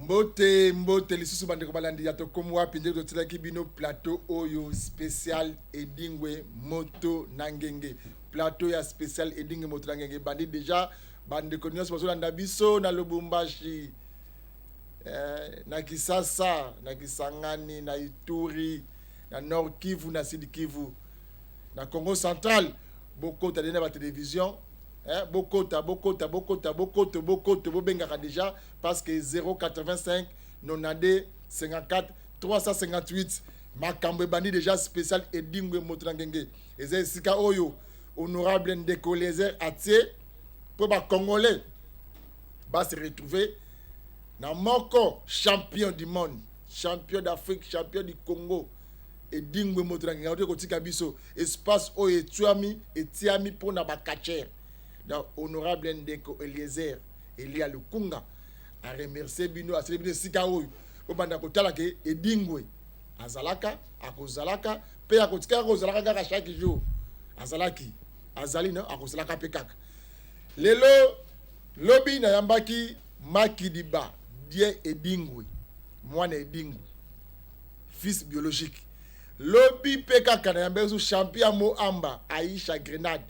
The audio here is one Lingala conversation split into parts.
Mbote, mbote lisusu bandeko balandi ya Tokomi Wapi. Nde totilaki bino plateau oyo spécial Edingwe Moto na Ngenge. Plateau ya spécial Edingwe Moto na Ngenge ebandi déjà. Bandeko nyonso bazolanda biso na Lubumbashi, na Kisasa, na Kisangani, na Ituri, na Nord Kivu, na Sud Kivu, na Congo Central, bokota nde na batelevizio, bokota, bokota, bokota, bokoto, bokoto, bobengaka déjà, parce que 085 92 54 358. Makambo ebandi déjà. Spécial Edingwe Moto na Ngenge eza esika oyo honorable ndeko Eliezer atie mpo bacongolais base retrouver na moko champion du monde, champion d'Afrique, champion du Congo, Edingwe Moto na Ngenge. Ote kotika biso espace oyo etiami, etiami mpona bacatcheurs. Donc honorable ndeko Eliezer Elia Lukunga aremercie bino, asili bino esika oyo obanda kotala ke Edingwe azalaka, akozalaka mpe akotikaka kozalaka kaka chaque jour. Azalaki, azali, no akozalaka mpe kaka. Lelo, lobi nayambaki Makidiba Die Edingwe, mwana Edingwe, fils biologique. Lobi mpe kaka nayambaki so champion Moamba Aisha Grenade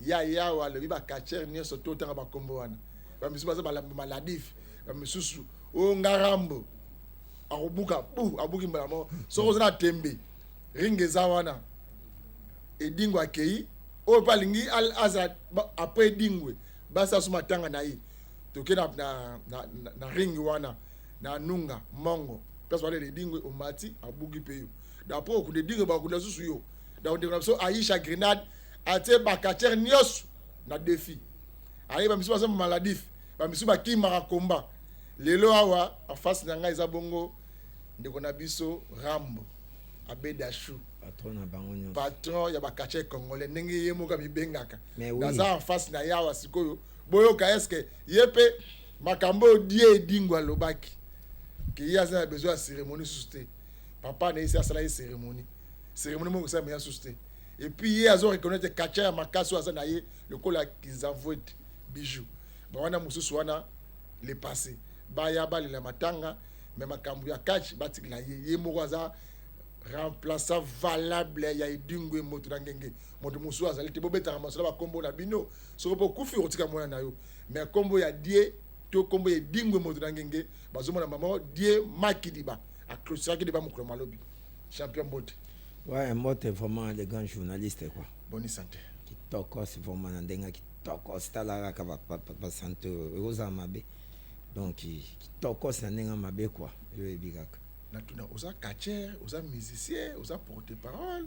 ya yawa. Alobi bacatcheurs nyonso to otanga bakombo wana, bamisusu baza maladif, bamisusu oyo ngarambo akobuka bu abuki mbala moko. Soki oza na tembe, ring eza wana. Edingwe akei, oyo mpe alingi azala après Edingwe, basala so matanga na ye, toke na ring wana na Nunga Mongo, place balela Edingwe. Omati, abuki mpe yo. D'après okunda Edingwe, bakunda susu yo. Donc ndeko na biso Aisha Grenade atie bacatcheurs nyonso na défi. Aye, bamisusu baza maladif, bamisusu bakimaka komba. Lelo awa en face na ngai eza bongo ndeko na biso Rambo Abedashu. Patron na bango nyonso. Patron ya bacatcheurs congolais, ndenge ye moko amibengaka. Naza en face na ye awa sikoyo. Boyoka, est-ce ye mpe makambo oyo Die Edingwe alobaki ke ye aza na besoin ya cérémonie susu te? Papa na ye esi asala ye cérémonie, cérémonie moko esalama ya susu te. Et puis ye azo reconnaître catcheur ya makasi oyo aza na ye lokola Kinzavwete Bijou. Bawana mosusu wana, le passé, baya balela matanga, mais makambo ya catch batikela ye. Ye moko aza remplaçant valable ya Edingwe Moto na Ngenge. Moto mosusu azali te. Bobetaka masolo bakombo na bino. Soki mpo okufi, okotika mwana na yo, mais kombo ya Die to kombo ya Edingwe Moto na Ngenge, bazomona mama Die Makidiba aclôturaki débat mokolo malobi. Champion, mbote. Ouais, mbote vraiment, les grands journalistes quoi. Boni santé? Kitoko vraiment, na ndenge kitoko. Tala kaka basanté oyo ekozala mabe. Donc kitoko na ndenge mabe quoi, oyo oyebi kaka. Natuna, oza catcheur, oza musicien, oza porte parole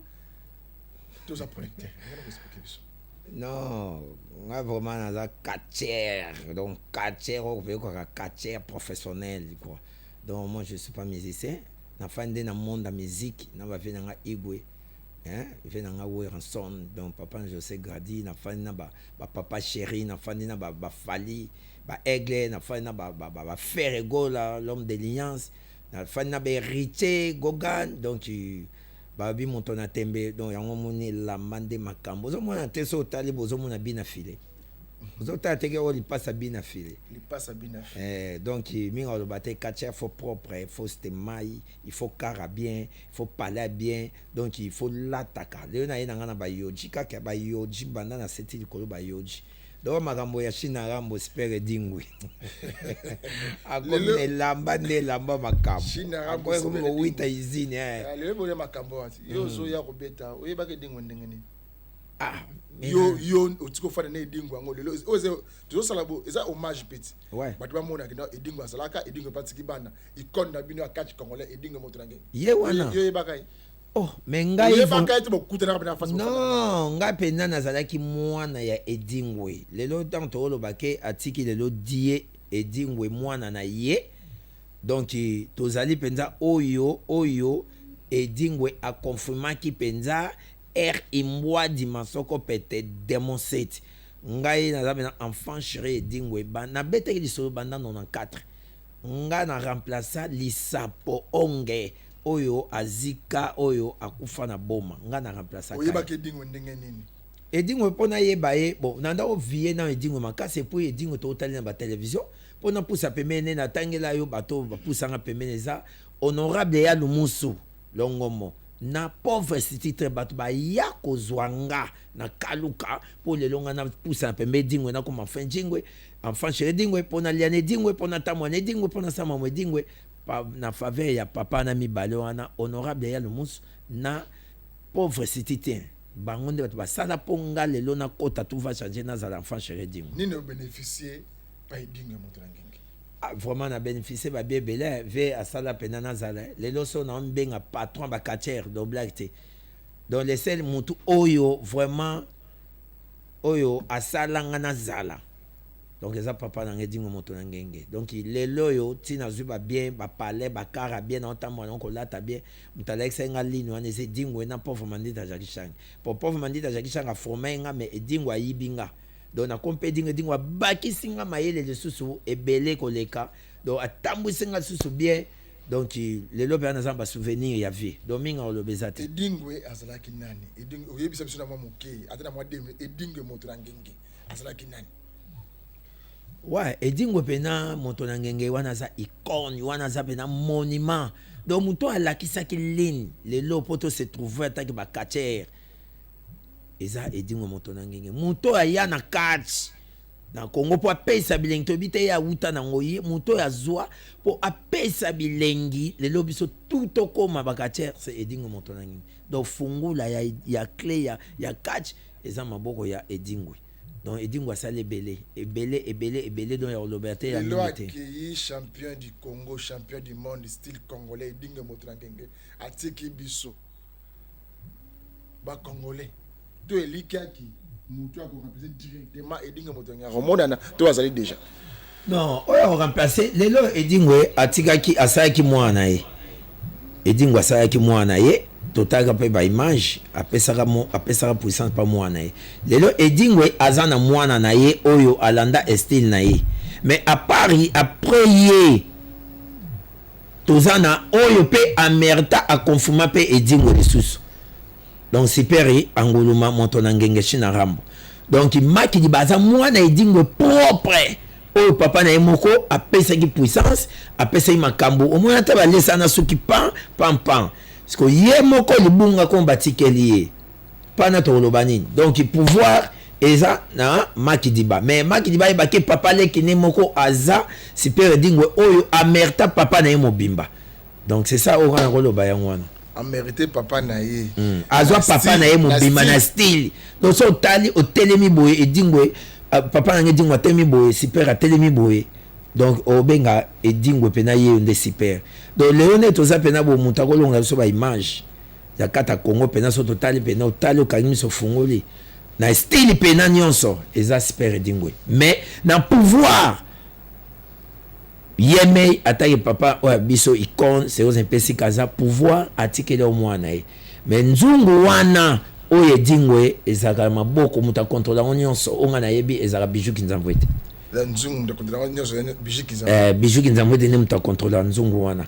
to oza producteur? Ngana koexpliquer biso. Non, nga vraiment naza catcheur. Donc catcheur oyo koyokaka, catcheur professionnel quoi. Donc moi, je suis pas musicien. Nafandi nde na monde ya musique na bavieux na nga Igwe, hein, vieux na nga Werrason, donc papa José Gradi. Nafandi na bapapa chéri, nafandi na bafali, baaigle, nafandi na baFerre Gola, l'homme de l'alliance, nafandi na bahéritier Gogan. Donc babi moto na tembe. Donc yango omoni elamba nde makambo ozomona te. So otali, bozomona bina file, ozotala teke oyo lipasa bina file. Lipasa bina. Donc mingi aloba te, catcheur faut propre, il faut ste mai, il faut kara bien, il faut parler bien. Donc il faut lataka. Lelo na ye na nga na bayoji kaka bayoji, banda na seti likolo bayoji. Donc makambo ya Chine, Rambo Spere Edingwe akomi na elamba nde elamba makambo akomi kowita usine. Lelo boya makambo wati yo ozoya kobeta, oyebaki Edingwe ndenge nini? Ah. Yo otiki ofanda na Edingwe yango. Lelo oyo tozosala bo eza hommage petit. Bato bamonaki na Edingwe azalaka, Edingwe epatiki bana, icône na bino ya catch congolais, Edingwe Moto na Ngenge. Ye wana. Yo oyebaka ye? Oh, mais ngai oyebaka ye te? Bokutanaka mpe na face? Non, ngai mpenza nazalaki mwana ya Edingwe. Lelo ntango tooloba ke atiki lelo Die Edingwe mwana na ye, donc tozali mpenza oyo Edingwe akonfirmaki mpenza r imbwadi masoko pete démon 7. Ngai naza mpenza enfant chéri Edingwe. Nabetaki lisolo banda 94. Ngai na remplaça Lisapo Onge oyo azika, oyo akufa na Boma. Ngai na remplaça. Oyebaki Edingwe ndenge nini? Edingwe, mpo nayeba ye, bon, na ndako vie na Edingwe makasi. Et puis Edingwe totali na batelevizio. Mpo napusa pembeni, natangela yo bato bapusanga pembeni. Eza honorable ya Lumusu Longomo na pauvre titre, bato baya kozwa nga na kaluka mpo lelo nga napusa na pembe Edingwe, nakoma enfin Edingwe, enfant chéri Edingwe, mpo nalia na Edingwe, mpo natamwa na Edingwe, mpo nasala mwa Edingwe na faveur ya papa na mibale wana, honorable ya Lumusu na pauvre cité. Bango nde bato basala mpo nga lelo nakota tout va changer, nazala enfant chéri Edingwe. Nini obénéficie pa Edingwe moto na ngenge? Ah, vraiment na bénéficie babi ebele ve asala mpena nazala lelo so na mbenga patron bacatcheurs do blague te. Donc le seul mutu oyo vraiment oyo asalanga nazala, donc eza papa na ngai Edingwe moto na ngenge. Donc lelo oyo ntina azwi babien, bapalais, bakara bien, na otambola na kolata bien, moto alakisaki nga ligne wana eza Edingwe na pauvre Mandita Jacki Chang. Po pauvre Mandita Jacki Chang aformai nga, mais Edingwe ayibi nga. Donc nakomi mpe Edingwe, Edingwe abakisi nga mayele lisusu ebele koleka, donc atambwisi nga lisusu bien. Donc lelo mpe naza na basouvenir ya vie, donc mingi oloba eza te. Edingwe azalaki nani? Edingwe, oyebisa biso na mwa moke, ata na mwa demi. Edingwe moto na ngenge azalaki nani? Ouais, Edingwe mpena moto na ngenge wana aza icône, wana aza mpena monument. Donc moto alakisaki ligne lelo mpo to se trouve ataki bacatcheurs eza Edingwe moto na ngenge. Moto aya na catch na Congo mpo apesa bilengi, toyebi te ye awuta nango. Ye moto oyo azwa mpo apesa bilengi lelo biso tu tokóma bacatcheurs, c'est Edingwe moto na ngenge. Donc fungula ya clé ya catch eza maboko ya Edingwe. Donc Edingwe asali ebele, ebele, ebele, ebele, donc ya koloba te ya lelo mingi te. Akei champion du Congo, champion du monde style congolais. Edingwe moto na ngenge atiki biso bacongolais to elikiaki motu akoremplace directement Edingwe moto na ngenge akomonana to azali déjà? Non, oyo akoremplace lelo Edingwe atikaki, asalaki mwana na ye. Edingwe asalaki mwana na ye, totalaka mpe baimage, apesaka, apesaka puissance mpa mwana na ye. Lelo Edingwe aza na mwana na ye oyo alanda style na ye, mais à part après ye toza na oyo mpe amerta aconfirma mpe Edingwe lisusu, donc Super Anguluma moto na ngenge China Rambo. Donc Makidi baza mwana Edingwe propre oyo papa na ye moko apesaki puissance, apesaki makambo. Omoni ata balesana soki pan pan pan, parce que ye moko libunga komo batikeli ye mpana tokoloba nini. Donc pouvoir eza na Makidiba, mais Makidiba ayebaki papa leki ne moko aza Super Edingwe oyo amerta papa na ye mobimba. Donc c'est ça oyo kana koloba yango wana. Amérité papa na ye. Azwa papa na ye mobimba na style. Donc so otali, otelemi boye Edingwe, papa na ngai Edingwe atelemi boye, Super atelemi boye, donc obenga Edingwe mpena ye nde Super. Donc lelo nde toza mpena boye, moto akolongola biso baimage ya kati ya Congo mpena. So totali mpena, otali, okangi miso, ofungoli na style mpena nyonso eza Super Edingwe. Mais na pouvoir ye mei ataki papa oyo ya biso icône Serose mpesi kaza pouvoir atikeli yo mwana na ye. Mais nzungu wana oyo Edingwe ezalaka na maboko, moto akontrola yango nyonso oyo nga nayebi ezalaka Bijou Kinzamvu ete. Nzungu moto akontrola yango nyonso, Bijou Kinzamvu. Bijou Kinzamvu ete nde moto akontrola nzungu wana.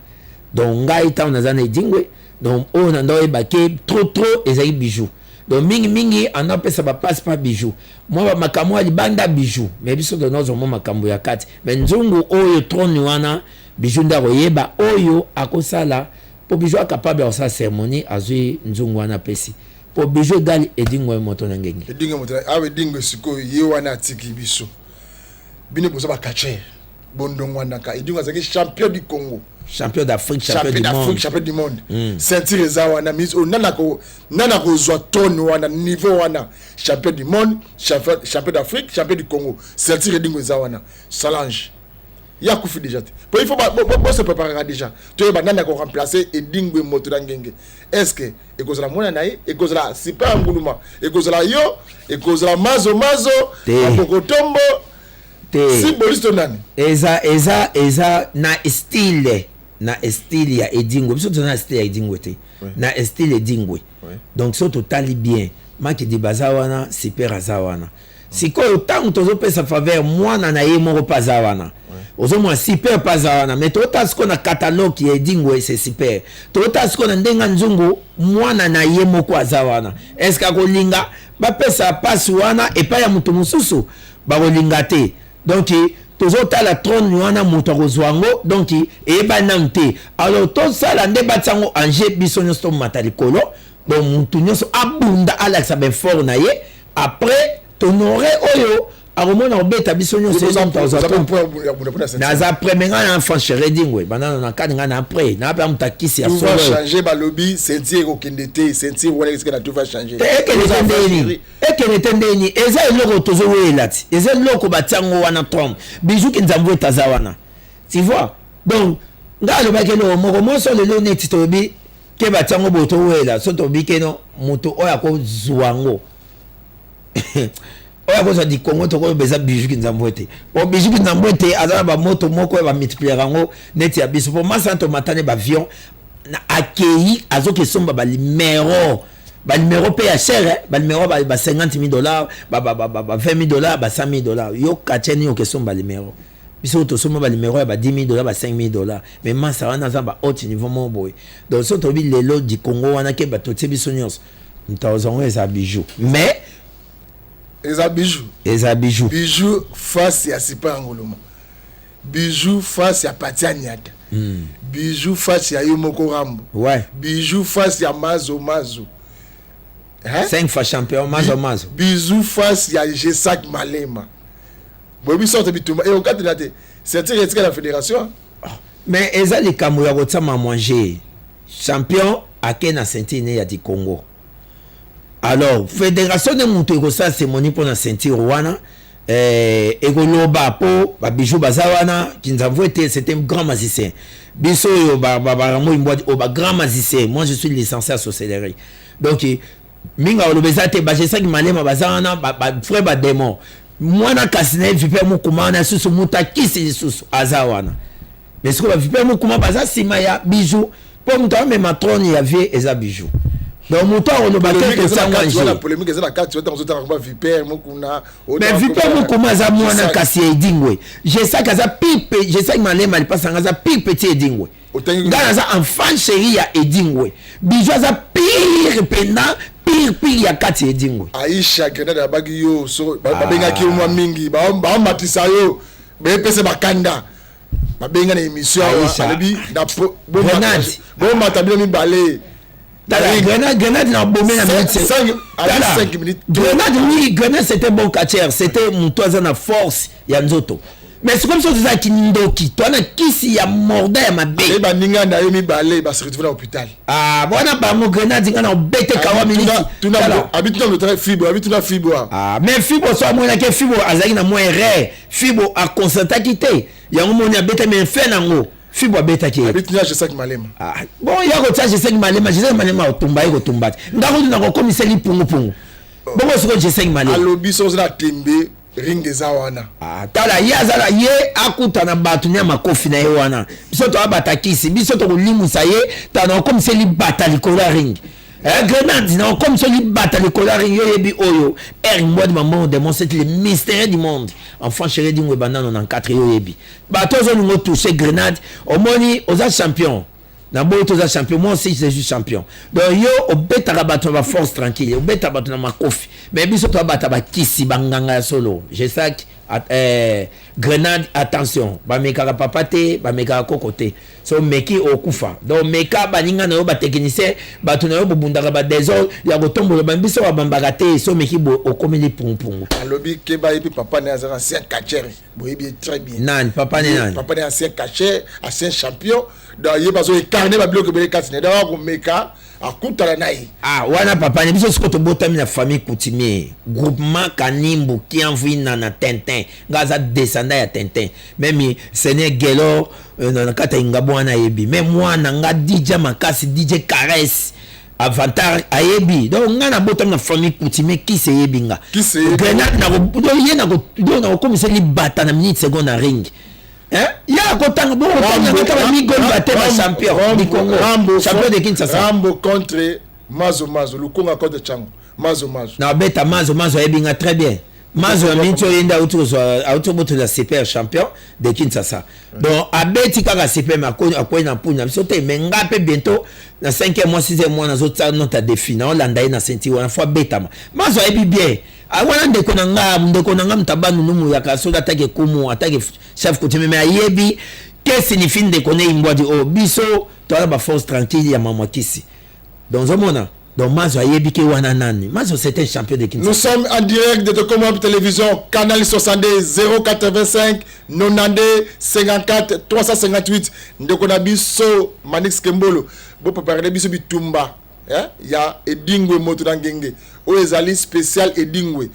Donc ngai ntango naza na Edingwe, donc oyo na nda oyeba ke trop trop ezalaki Bijou. Donc mingimingi anda apesa bapasse pa Bijou, mwa bamakambo ya libanda Bijou, mais biso tozwa mwa makambo ya kati. Mais nzungu oyo, trône wana, Bijou nde akoyeba oyo akosala, mpo Bijou acapable ya kosala cérémonie, azwi nzungu wana apesi, mpo Bijou egali Edingwe moto na ngenge. Edingwe moto awa, Edingwe sikoyo ye wana atiki biso. Bino boza bacatcheurs, bondongwanaka. Edingwe azalaki champion du Congo, champion d'Afrique, champion du monde. Champion du monde, ceinture eza wana. Nana kozwa trône wana, niveau wana, champion du monde, champion d'Afrique, champion du Congo, ceinture Edingwe eza wana. Solange ye akufi déjà te, po il faut bose préparera déjà, toyeba nani akoremplace Edingwe moto na ngenge. Est ce que ekozala mwana na ye, ekozala Super Nguluma, ekozala yo, ekozala Mazo Mazo Akokotombo si bolisi to nani? Eza na style ya Edingwe. Biso toza na style ya Edingwe te, na style Edingwe. Donc so totali bien, Makidi baza wana, Super aza wana. Sikoyo ntango tozopesa faveur, mwana na ye moko mpe aza wana, ozomona Super mpe aza wana. Mais totala sikoyo na catalogue ya Edingwe, c'est Super. Totala sikoyo na ndenge nzungu, mwana na ye moko aza wana. Est ce que akolinga bapesa pasi wana epai ya moto mosusu? Bakolinga te. Donc Tozotala trône wana, moto akozwa yango, donc eyebani nanu te. Alors tosala nde batia yango en jeu, biso nyonso tomata likolo. Donc motu nyonso abunda, alakisa baeffort na ye. Après tonore oyo akomona kobeta biso nyonso. Naza prêt, mais ngai na enfant chéri Edingwe, banana na kati, ngai na prêt, na mpe amuta kisi ya solo. Changer, balobi ceinture ekokende te, ceinture wana esika na tout va changer. Te, ekende te ndeni? Ekende te ndeni? Eza eloko tozoweyela ti, eza eloko batiango wana. Trompe Bijuki Nzambo ete aza wana, tu vois. Donc ngai alobaki eloko moko moso lelo, neti tolobi ke batiango boye, toweyela so tolobi keno moto oyo akozwa yango, oyo akozwa di Congo, tokoloba eza Bijuki Nzambo ete, po Bijuki Nzambo ete aza na bamoto moko oyo bamultiplier yango neti ya biso, po masana tomatani baavion, akei azoki esomba banuméro, banuméro mpe ya cher, banuméro ba 50 000 $, ba 20 000 $, ba 100 000 $. Yo katie nini okesomba numéro? Biso tosomba banuméro ya ba 10 000 $, ba 5 000 $, mais masa wana aza ba haute niveau moko boye. Donc so toyebi lelo di Congo wana ke bato tie biso nyonso, moto azwango eza Bijou, mais Eza Bijou. Eza Bijou. Bijou face ya Sipa ya Ngoloma, Bijou face ya Patia Niata, Bijou face ya yo moko Rambo, Bijou face ya Mazo Mazo, hein? Cinq fois champion, Mazo Mazo. Bijou face ya Gesak Malema. Boyebi sorte bitumba e okatela te, ceinture etika na fédération. Mais eza likambo ya kotiama manger. Champion ake na ceinture ne ya di Congo. Alors fédération nde moto ekosala cérémonie mpona ceinture wana, ekoloba mpo babijou baza wana. Kinzamvu ete c'est un grand magicien. Biso oyo barambo imbwadi oyo bagrand magicien, moi je suis licencié à sorcellerie. Donc mingi oloba eza te. Bagesaki Malema baza wana, bafrère badémon mwana, kasi na ye vipe mokuma wana lisusu, moto akisi lisusu aza wana. Mais sikoyo bavipe mokuma baza nsima ya Bijou, mpo moto amema trône ya vie eza Bijou. Donc moto akoloba te totiango ange. Polémique eza na kati wana, ozotanga ba Viper Mokuna. Mais Viper Mokuma aza mwana kasi ya Edingwe. Jesaki aza pire. Jesaki Malema lipasanga aza pire petit Edingwe. Ngai naza enfant chéri ya Edingwe. Bijou aza pire mpena, pire pire ya kati ya Edingwe. Aisha Grenade abaki yo so babengaki yo mwa mingi, baomatisa yo, bayepesa bakanda, babenga na émission awa, alobi bomata bino mibale. Grenade, Grenade na bomé na minute. 5 minutes. Grenade, oui, Grenade c'était bon catcheur, c'était moto aza na force ya nzoto. Mais c'est comme ça tozalaki ndoki, toa na kisi ya morda ya mabe. Baninga na ye mibale base retrouve na hôpital. Ah, wana bango Grenade, nga na obete kawa minute. Abituna lotaka Fibo, abituna Fibo. Ah, mais Fibo so amonaki, Fibo azalaki na mwa erreur. Fibo aconstataki te yango, moni abetami fin nango, Fibo abetaki. Abituna Jesaki Malema. Ah, bon, ya kotia Jesaki Malema, Jesaki Malema otumba ye, kotumba te. Nga kutu na kokomiseli pungupungu bongo. Sikoyo Jesaki Malema alobi so oza na tembe, ring eza wana. Ah, tala ye azala ye akutana bato nya makofi na ye wana. Biso toabata kisi, biso tokolimwisa ye. Tala, na kokomiseli libata likolo ya ring. Grenade, na kokomisa libata likolo ya ring. Yo oyebi oyo r mbwadi mambongo démon, c'est le mystère du monde. Enfant chéri Dingo ebanda 94. Yo oyebi bato ozolinga otouche Grenade, omoni oza champion na boyi, toza champion. Moi aussi je suis champion. Donc yo obetaka bato na baforce tranquille, obetaka bato na makofi, mais biso toabata bakisi, banganga ya solo. Jesak Grenade, attention, bamekaka papa te, bamekaka koko te. So meki, okufa. Donc meka baninga na yo, batechnicien, bato na yo bobundaka badésordre ya kotombola biso, babambaka te. So meki boye, okomeli pungupungu. Alobi keba ye mpe papa na ye azaka ancien catcheur, boyebi ye très bien. Nani papa ne nani? Papa ne ancien catcheur, ancien champion. Donc ye bazo incarne babiloko ebele kati na ye. Donc akomeka akutana na ye. Ah, wana papa ne. Biso sikoyo tobotami na famille coutumier, groupement Kanimbu, Kiamvu, Inana, Tintin. Nga aza descendant ya Tintin. Même seigneur Gelor na kati ya Ingabo wana ayebi. Mais mwana nga DJ makasi, DJ Caresse Avantar ayebi. Donc nga nabotami na famille coutumier, kisi eyebi nga. Grenade ye nakokomisa libata na minute seconde na ring. Ye akotanga bongo, kotanga kaka bamigol te, bachampion du Congo, champion de Kinshasa. Rambo contre Mazo Mazo, Lukonga contre Chango, Mazo Mazo. Na beta Mazo Mazo, ayebi nga très bien. Mazo ya minti oyo ye nde auti kozwa, auti kobotola super champion de Kinshasa. Donc abeti kaka super mais akwei na poule na biso te. Mais nga pe bientôt na 5e mois, 6e mois nazotia note ya défi, naolanda ye na ceinture wana fo abetama. Mazo ayebi bien. Ah, wana ndeko na nga, ndeko na nga moto abanunu muyaka soki atake kumu, atake chef coutumier, mais ayebi que signifie ndeko ne imbwadi oyo biso toza ba force tranquille ya mamwa kisi. Donc ozomona, donc Mazo ayebi ke wana nani. Mazo c'est un champion de Kinshasa. Nous sommes en direct de Tokomo Télévision, canal 62 085 92 54 358. Ndeko na biso Manix Kembolo, bo préparer biso bitumba, hein, ya Edingwe moto na ngenge. Oyo ezali spécial Edingwe.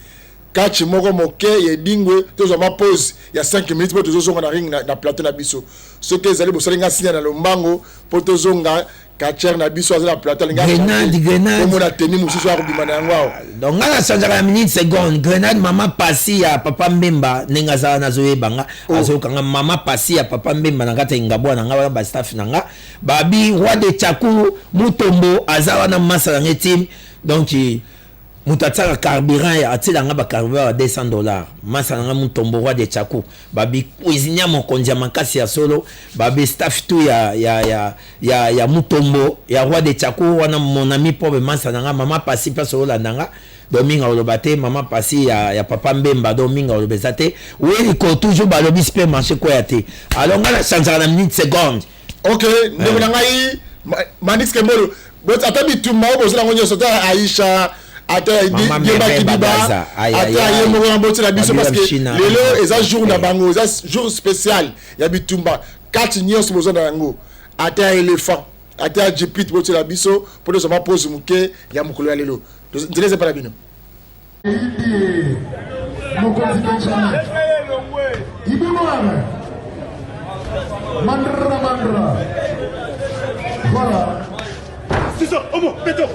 Catch moko moke ya Edingwe, tozwa ma pause ya 5 minutes po tozozonga na ring na plateau na biso. Soki ezali bosali nga signe na lombango po tozonga. Catcheur na biso aza na plateau, alingi Grenade, grenade. Komona tenue mosusu akobima na yango awa. Donc nga na changeaka na minute seconde. Grenade mama pasi ya papa Mbemba ndenge aza wana azoyeba nga, azoyoka nga mama pasi ya papa Mbemba na kati ya Ingabwa na nga wana ba staff na nga. Babi roi de Tchaku Mutombo aza wana masa na nga team. Donc moto atiaka carburant ya atiela nga ba carburant ya $200. Masa na nga Mutombo roi de Tchaku. Babi cuisinier mokonzi ya makasi ya solo. Babi staff tout ya Mutombo ya roi de Tchaku wana mon ami propre masa na nga mama pasi place olanda nga. Donc minga oloba te mama pasi ya papa Mbemba, donc minga oloba eza te. Weliko toujours balobi super marché kwa ya te. Alors nga na changeaka na minute seconde. OK, ndeko na ngai Manix Kembolo, bot ata bitumba oyo bozala ngo nyonso, ata Aisha, ata Mama Dieba Merveille Kidiba, Bagaza. Aïe, ata aïe, aïe. ye moko na boti na biso, Babila parce que Mchina. lelo eza jour na bango, eza jour spécial ya bitumba. Kati nyonso bozala na yango, ata ya éléphant, ata ya jipit boti na biso po tozwa ma pause moke ya mokolo ya lelo. Nzela eza epai na bino. Mokonzi Benjamin. Ibounoir. Mandra, mandra. Voilà. Siso, omo, beto.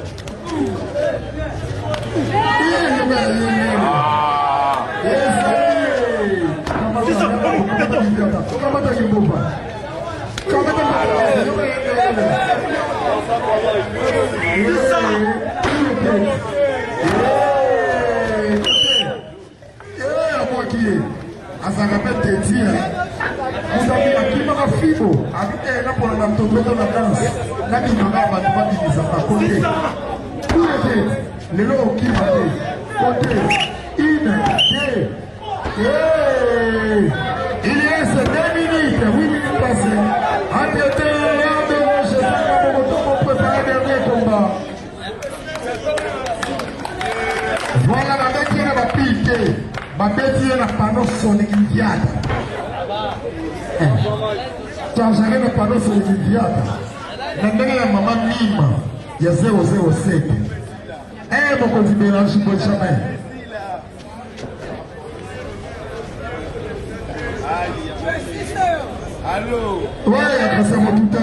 Siso, omo, beto. Kamata Kimboba. Kamata azalaka mpe teti, moto akimaka fibo abite na mpona na mtoto na danse nabimaka bato babimisaka kote kuye te lelo okima te kote une deux. Il reste 2 minutes, 8 minutes passées. Entre-temps, l'homme de Jésus pour préparer le dernier combat. Voilà, la bête qui va piquer. Ma bête qui est la panneau sonique diable. Chargez le panneau sonique diable. La dernière maman Mima, il y a 007. Eh, mon petit mélange, Benjamin. Allô? Ouais, après ça, mon tout à.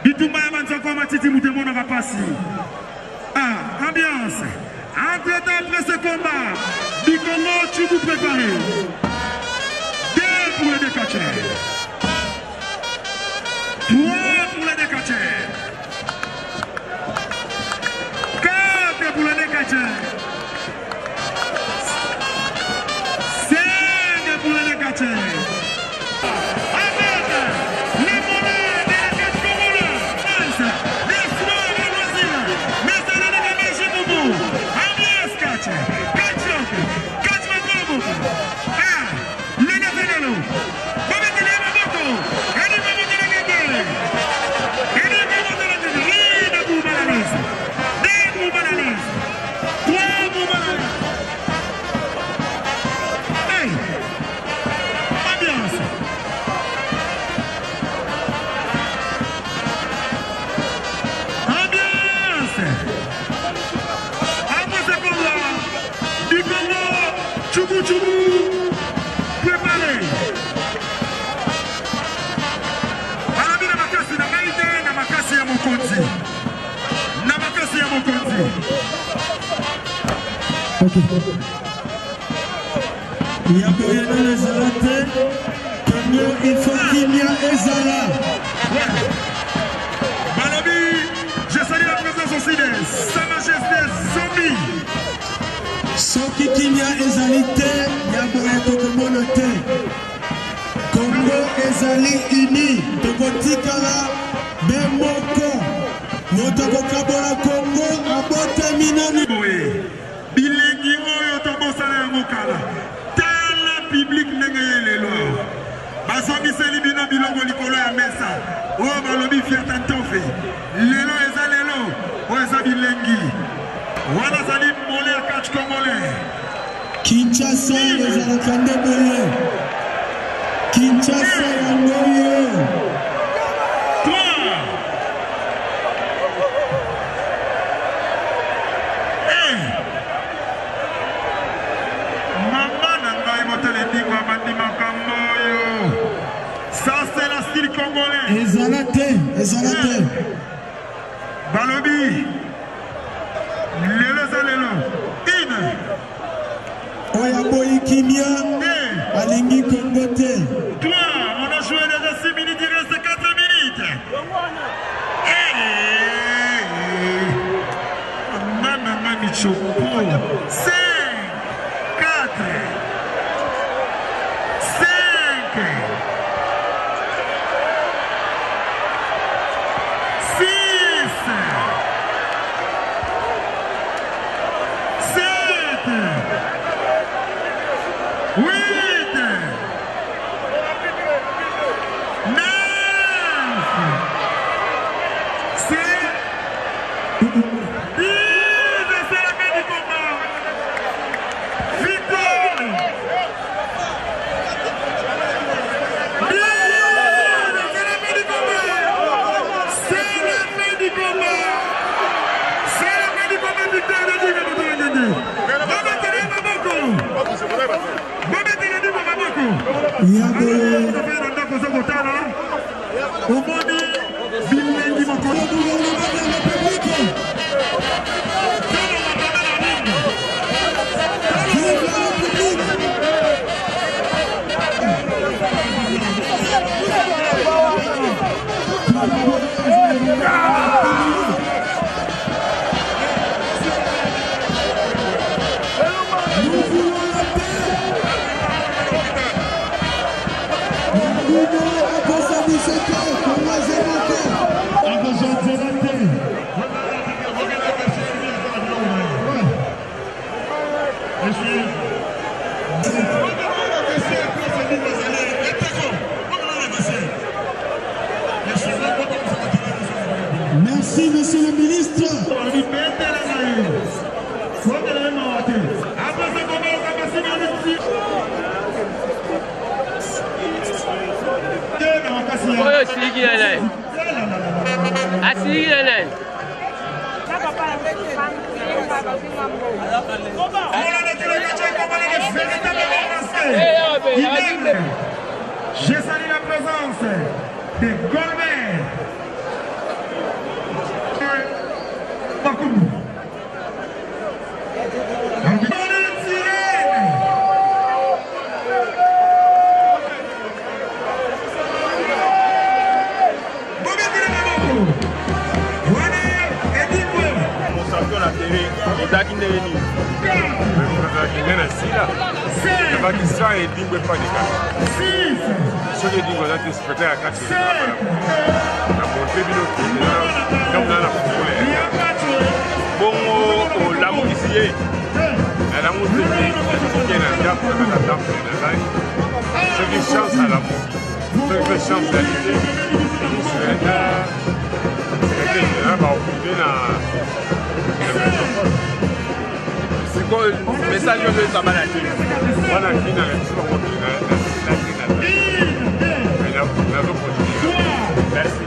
Bitumba ya banzoko matiti mutemo na kapasi. Ah, ambiance. Entre-temps, après ce combat, Bikongo, tu vous préparez. 2 pour les deux catcheurs. 3 pour les deux catcheurs. 4 pour les deux catcheurs. 5 pour les deux catcheurs. Ok. Ya boye nano ezala te. Congo il faut kimia ezala. Balobi, je salue la présence aussi de Sa Majesté Zombie. Soki kimia ezali te, ya boye tokomona te. Congo ezali uni, tokotikala be moko. Moto akokabola Congo abotami nani? Boye bilengi oyo tobosana yango kala. Tala public ndenge ye lelo awa bazongiseli bino biloko likolo ya mesa oyo balobi fiata ntofe. Lelo eza lelo oyo eza bilengi wana azali mole ya catch congolais. Kinshasa ezalaka nde boye. Kinshasa yango oyo. 3 1 Mama na ngai motele ndingo abandi makambo oyo. Ça c'est la style congolais. Ezala te, ezala te. Balobi lelo eza lelo. Une. Oyo aboyi kimia alingi Congo te. 3, on a joué déjà 6 minutes, il reste 4 minutes. Hey, mama nanga michopo. 5, 4, 5, 6, 7, 8, 9, c'est 10, c'est la fin du combat. Victoire. 10, c'est la fin du combat. C'est la fin du combat. C'est la fin du combat. Victoire de Dieu, Babetele maboko. Babetele Dieu maboko. Ya boye. Omoni bilengi mokolo. Le gouvernement de la République. Vive la République. Nous voulons la paix. Nguna akosa biso te, Congo eza moko. Akozwa nzela te. Merci, monsieur le ministre. Oyo asiliki na nani? Asiliki na nani? Je salue la présence de Golbert Bakoumou. Champion na tele ezalaki ndenge nini? Ezalaki nde na sila ezalaki sans edingwe epanika. Soki edingwe aza te, spectacle ya kati na montre bino ntango na kofungula bongo olamukisi ye. Nalamuki te, natike na ndako, na kati ya ndako nazali. Soki chance alamuki, soki mpe chance ali te, na secrétaire général baoblige na maison. Sikoyo message oyo eza bana te. Wana kina na biso bango na nazo continue. Merci.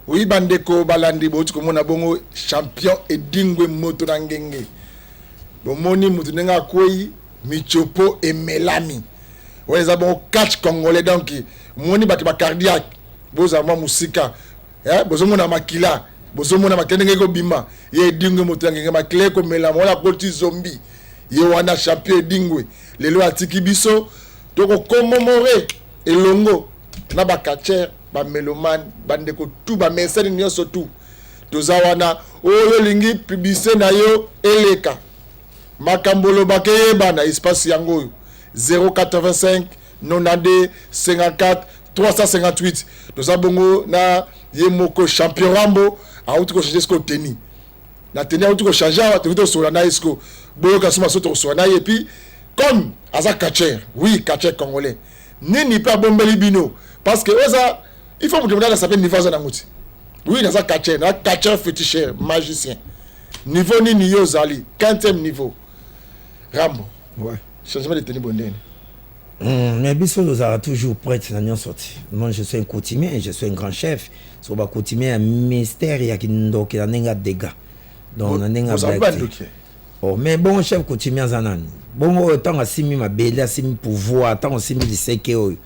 Oui bandeko balandi bouti komona bongo champion Edingwe moto na ngenge. Bomoni moto ndenge akwei michopo emelami. Oyo eza bongo catch congolais donc moni bato ba cardiaque bozala mwa mosika eh, bozomona makila bozomona makila ndenge ekobima ye Edingwe moto na ngenge makila ekomelama wana akoti zombi ye wana champion Edingwe lelo atiki biso tokokomomore elongo na ba catcheur ba melomane ba ndeko tout ba mesene nyonso tout toza wana oyo olingi publicité na yo eleka makambo olobaka eyebana espace yango oyo 085 92 54 358 toza bongo na ye moko champion Rambo auti kochange siko teni na teni auti kochange awa toki tosola na ye siko boyoka soma so tokosola na ye epuis comme aza catcheur oui catcheur congolais nini mpe abombeli bino parce que oza il faut moto moto alasa mpe niveau aza nango ti oui naza catcheur naza catcheur féticheur magicien niveau nini yo ozali quintième niveau Rambo ouais. Changement de tenue bondeni. Mais biso tozalaka toujours prête na nyonso ti. Moi je suis un coutumier, je suis un grand chef. So ba coutumier ya mystère ya kindoki na ndenge ya dégâts. Donc na ndenge ya blague te. Oh, mais bongo chef coutumier aza nani? Bongo oyo ntango asimbi mabele, asimbi pouvoir, ntango asimbi liseke oyo,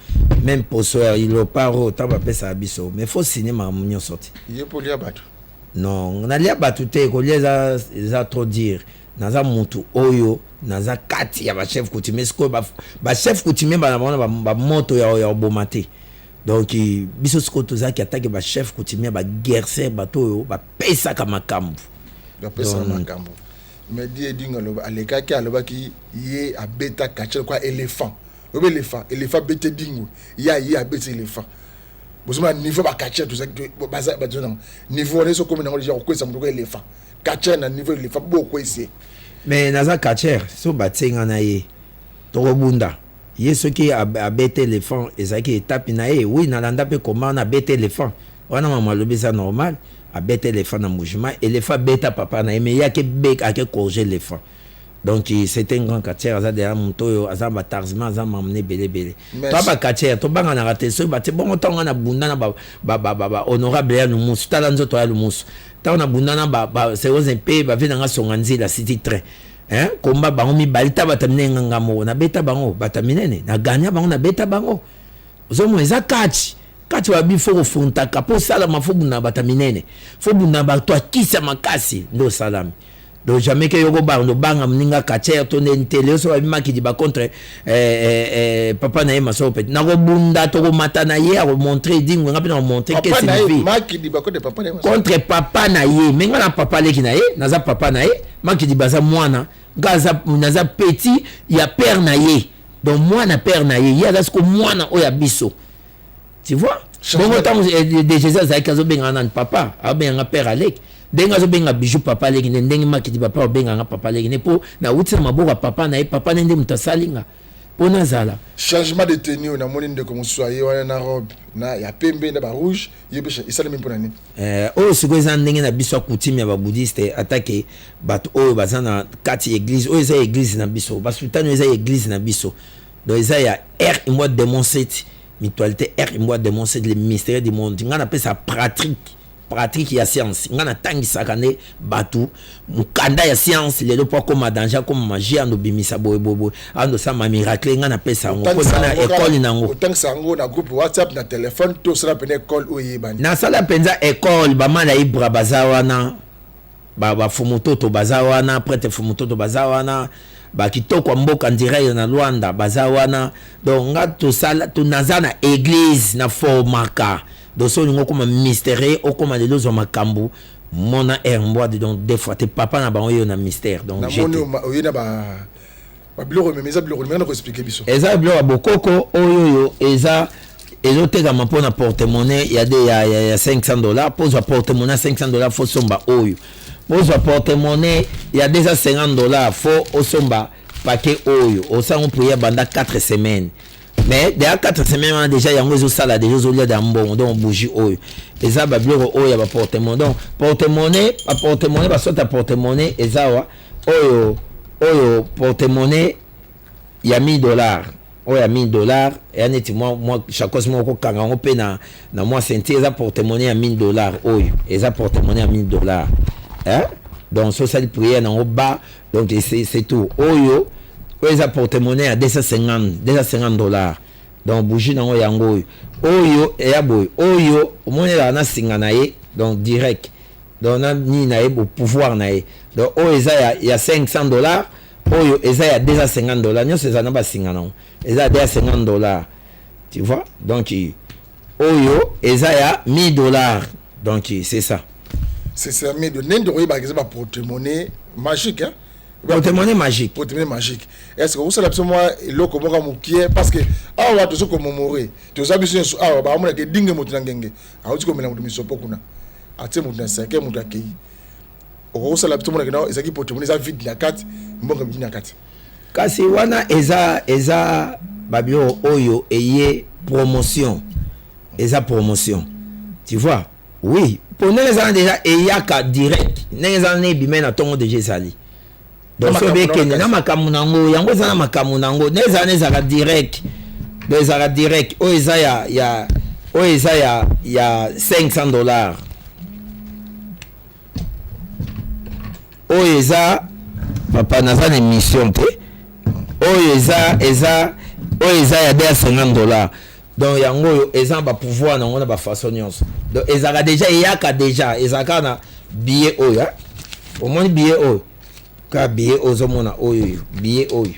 même poso ya léopard oyo ntango bapesaka biso, mais faut signer makambo nyonso te. Ye mpo lia bato? Non, nalia bato te, kolia eza, eza trop dire. Naza mutu oyo naza kati ya ba chef coutumier. Sikoyo ba chef coutumier bana bango na ba moto ya ya koboma te. Donc biso sikoyo tozalaki atake ba chef coutumier, ba guerrier, bato oyo bapesaka makambo. Bapesaka makambo. Mais di Edingo aloba alekaki alobaki ye abeta catch kwa éléphant. Obe éléphant, éléphant bete Edingo. Ya ye abeti éléphant. Bozoma niveau ba catch tozaki baza bazo nango. Niveau wana so komi nango déjà kokwesa moto ko éléphant. Catcher na niveau éléphant bo kokwesi. Mais naza catcher, so batie nga na ye tokobunda. Ye soki abete éléphant ezalaki etape na ye. Oui, nalanda mpe koma wana abete éléphant wana, mama alobi eza normal, abete éléphant na mouvement, éléphant abeta papa na ye, mais ye ake ake corriger éléphant. Donc c'était un grand catcheur, aza deya moto oyo aza batarzima, aza mamne ebele ebele. To bacatcheur tobanganaka te. Soki batie bongo, ntango nga na bunda na bahonorable ya Lumusu, tala nzoto ya Lumusu, ntango na bunda na Seose mpe bave nanga songa nzela city train, hein, komba bango mibale ta bato minene, nganga moko nabeta bango bato minene, naganya bango, nabeta bango. Ozomona eza kati kati babi fo kofuntaka mpo osalama, fo bunda bato minene, fo bunda bato akisa makasi nde osalami. Donc jamais ke yoko banga obanga moninga catcheur to nde ntele oso babi makidi ba contre papa na ye masoko pete nakobunda, tokomata na ye, akomontre Edingwe, nga mpe nakomontre ke signifie contre papa na ye. Me nga na papa leki na ye, naza papa na ye, makidi baza mwana, nga naza petit ya père na ye. Donc mwana père na ye, ye aza siko mwana oyo ya biso, tu vois. Bongo ntango de Jésus azalaki azobengaka nani papa? Abenganga père aleki. Ndenge azobenga Bijou papa aleki nde ndenge makidi papa obenganga papa aleki nde mpo nauti na maboko ya papa na ye, papa ne nde moto asalinga mpo nazala. Changement de tenue oyo namoni ndeko mosusu aye wana na robe na ya pembe na barouge, ye mpe esalemi mpo na nini? Oyo sikoyo eza ndenge na biso ya coutume ya babouddhiste, atake bato oyo baza na kati ya église oyo, eza église na biso, basultani oyo eza église na biso. Donc eza ya R Imbwa démon 7 mutualité, R Imbwa démon 7, le mystère du monde. Ngai napesa pratique, pratique ya science. Ngai natangisaka nde bato mokanda ya science lelo mpo akóma danger, akóma magie, ando bimisa boye boye boye, ando osala miracle. Ngai napesa yango mpo eza na ekole nango. Otangisa yango na groupe WhatsApp, na telefone, to osala pene ekole oyo eyebani? Nasala mpenza ekole. Bamala Ibra baza wana, bafumutoto baza wana, prêtre fumutoto baza wana, bakitoko ya mboka ndirect na Lwanda baza wana. Donc nga tosala to, naza na église, na formaka. Donc so olingi okóma mystère, okóma lelo, ozwa makambo mona air mbwadi. Donc deux fois te papa na bango yo na mystère. Donc namoni oye na babiloko meme, eza biloko meme na koexplike biso. Eza biloko ya bokoko oyo oyo eza ezotekama mpona porte-monnaie ya de ya $500. Mpo ozwa porte-monnaie ya $500, fo somba oyo. Mpo ozwa porte-monnaie ya $250, fo osomba paquet oyo, osango prière banda 4 semaines. Mais deya 4 semaines wana déjà yango ezosala déjà, ozolia da mbongo. Donc bougie oyo eza babiloko oyo ya baporte-monnaie. Donc porte-monnaie, baporte-monnaie, basorte ya porte-monnaie eza awa. Oyo oyo porte-monnaie ya $1000. Oyo ya 1000 dollars eya neti mwa mwa chacos moko okanga yango mpe na, na mwa ceinture. Eza porte-monnaie ya 1000 dollars. Oyo eza porte-monnaie ya 1000 dollars, hein? Donc so osali prière nango ba, donc c'est tout. Oyo oyo eza porte-monnaie ya 250 dollars. Donc bougie nango yango oyo. Oyo eya boye, oyo omoni ezalaka na singa na ye, donc direct, donc na nini na ye, bo pouvoir na ye. Donc oyo eza ya 500 dollars, oyo eza ya 250 dollars. Nyonso eza na basinga nango, eza ya 250 dollars, tu vois. Donc oyo eza ya 1000 dollars, donc c'est ça. C'est ça, 1000 dollars. Ndenge tokoyebaka eza baporte-monnaie magique, hein? Porte-monnaie magique. Porte-monnaie magique. Est-ce que osala biso mwa eloko moko ya mokie? Parce que awa tozo komomore, toza biso nyonso awa, baomonaka Edingwe moto na ngenge, awuti komela moto misopo kuna, atie moto na cercueil, moto akei. Okosala biso monaka nao ezalaki porte-monnaie eza vide na kati, mbongo ebimi na kati. Kasi wana eza babiloko oyo eye promotion, eza promotion, tu vois. Oui, po ndenge eza déjà eyaka direct, ndenge eza na ebime na ntongo déjà ezali. Donc so bekende na makambo nango, yango eza na makambo nango, ndenge ezala na ezalaka direct. Donc ezalaka direct. Oyo eza ya oyo eza ya 500 dollars. Oyo eza papa, naza na émission te. Oyo eza oyo eza ya 250 dollars. Donc yango oyo eza na bapouvoir nango na bafaçon nyonso. Donc ezalaka déjà, eyaka déjà, ezalaka na billet oyo, omoni billet oyo, ka billet oyo ozomona, oyo oyo billet oyo.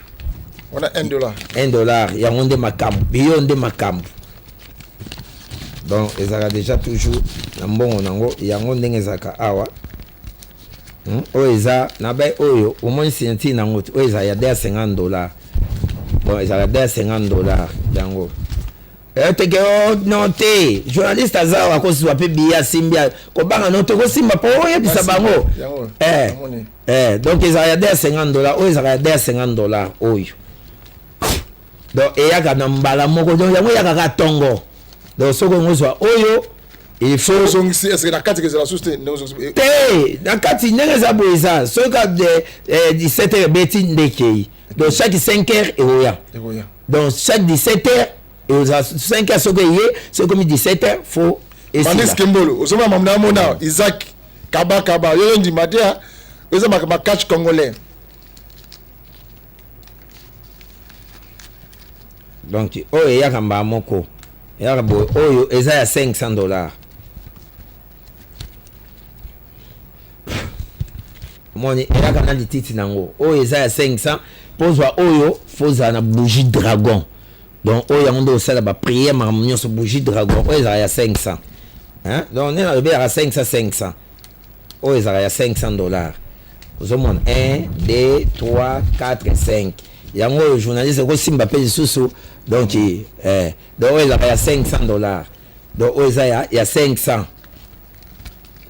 Wana 1 dollar. 1 dollar, yango nde makambo, billet oyo nde makambo. Donc ezalaka déjà toujours na mbongo nango, yango ndenge ezalaka awa. Oyo eza na bai oyo omoni signature nango te, oyo ezala ya 250 dollars. Bon, ezalaka 250 dollars yango. Teke o non te, journaliste aza awa, akozwa mpe biye, asimbi, kobanga no te, kosimba mpo oyebisa bango. Donc ezalaka ya 250 dollars, oyo ezalaka ya 250 dollars oyo. Donc eyaka na mbala moko, donc yango eyaka kaka ntongo. Donc soki ongo ozwa oyo, il faut ozongisi. Est-ce que na kati kezala susu te ndenge ozongisi? Te, na kati ndenge eza boye, eza soki ka 17 heures ebeti nde ekei. Donc chaque 5 heures ekoya. Ekoya. Donc chaque 17 heures ekozala 5 heures, soki eye, soki ekomi 17 heures, faut esila. Mandis Kembolo, ozomona mamu na mona Isaac Kaba Kaba, yo ndima te, eza makatch congolais. Donc oyo eyaka mbala moko, eyaka boye. Oyo eza ya 500 dollars. Omoni eyaka na lititi nango. Oyo eza ya 500. Mpo zwa oyo, faut ozala na bougie dragon. Donc oyo yango nde osala baprière, makambo nyonso, bougie dragon. Oyo ezalaka ya 500, hein? Donc nde nalobi ezalaka 500 500. Oyo ezalaka ya 500 dollars. Ozomona 1 2 3 4 5, yango oyo journaliste okosimba mpe lisusu. Donc donc oyo ezalaka ya 500 dollars. Donc oyo eza ya 500.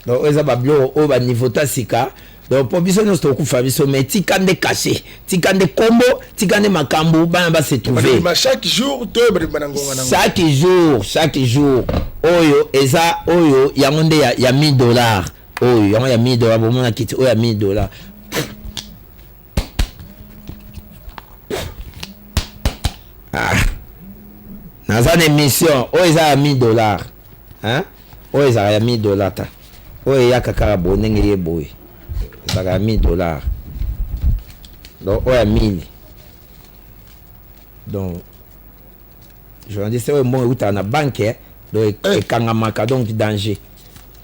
Donc oyo eza babiloko oyo baniveau ta sika. Donc mpo biso nyonso tokufa biso, mais tika nde cachet, tika nde kombo, tika nde makambo, bana base trouver. Bandima chaque jour to bandima na ngonga nango? Chaque jour, chaque jour. Oyo eza oyo yango nde ya 1000 dollars. Oyo yango ya 1000 dollars, bomona kiti oyo ya 1000 dollars. Ah. Naza na émission. Oyo eza ya 1000 dollars, hein? Oyo ezalaka ya 1000 dollars ta. Oyo eyaka kaka boye ndenge ye boye, ezalaka ya 1000 dollars. Donc oyo ya 1000. Donc journaliste, oyo mbongo eutaka na banque, donc ekangamaka, donc danger.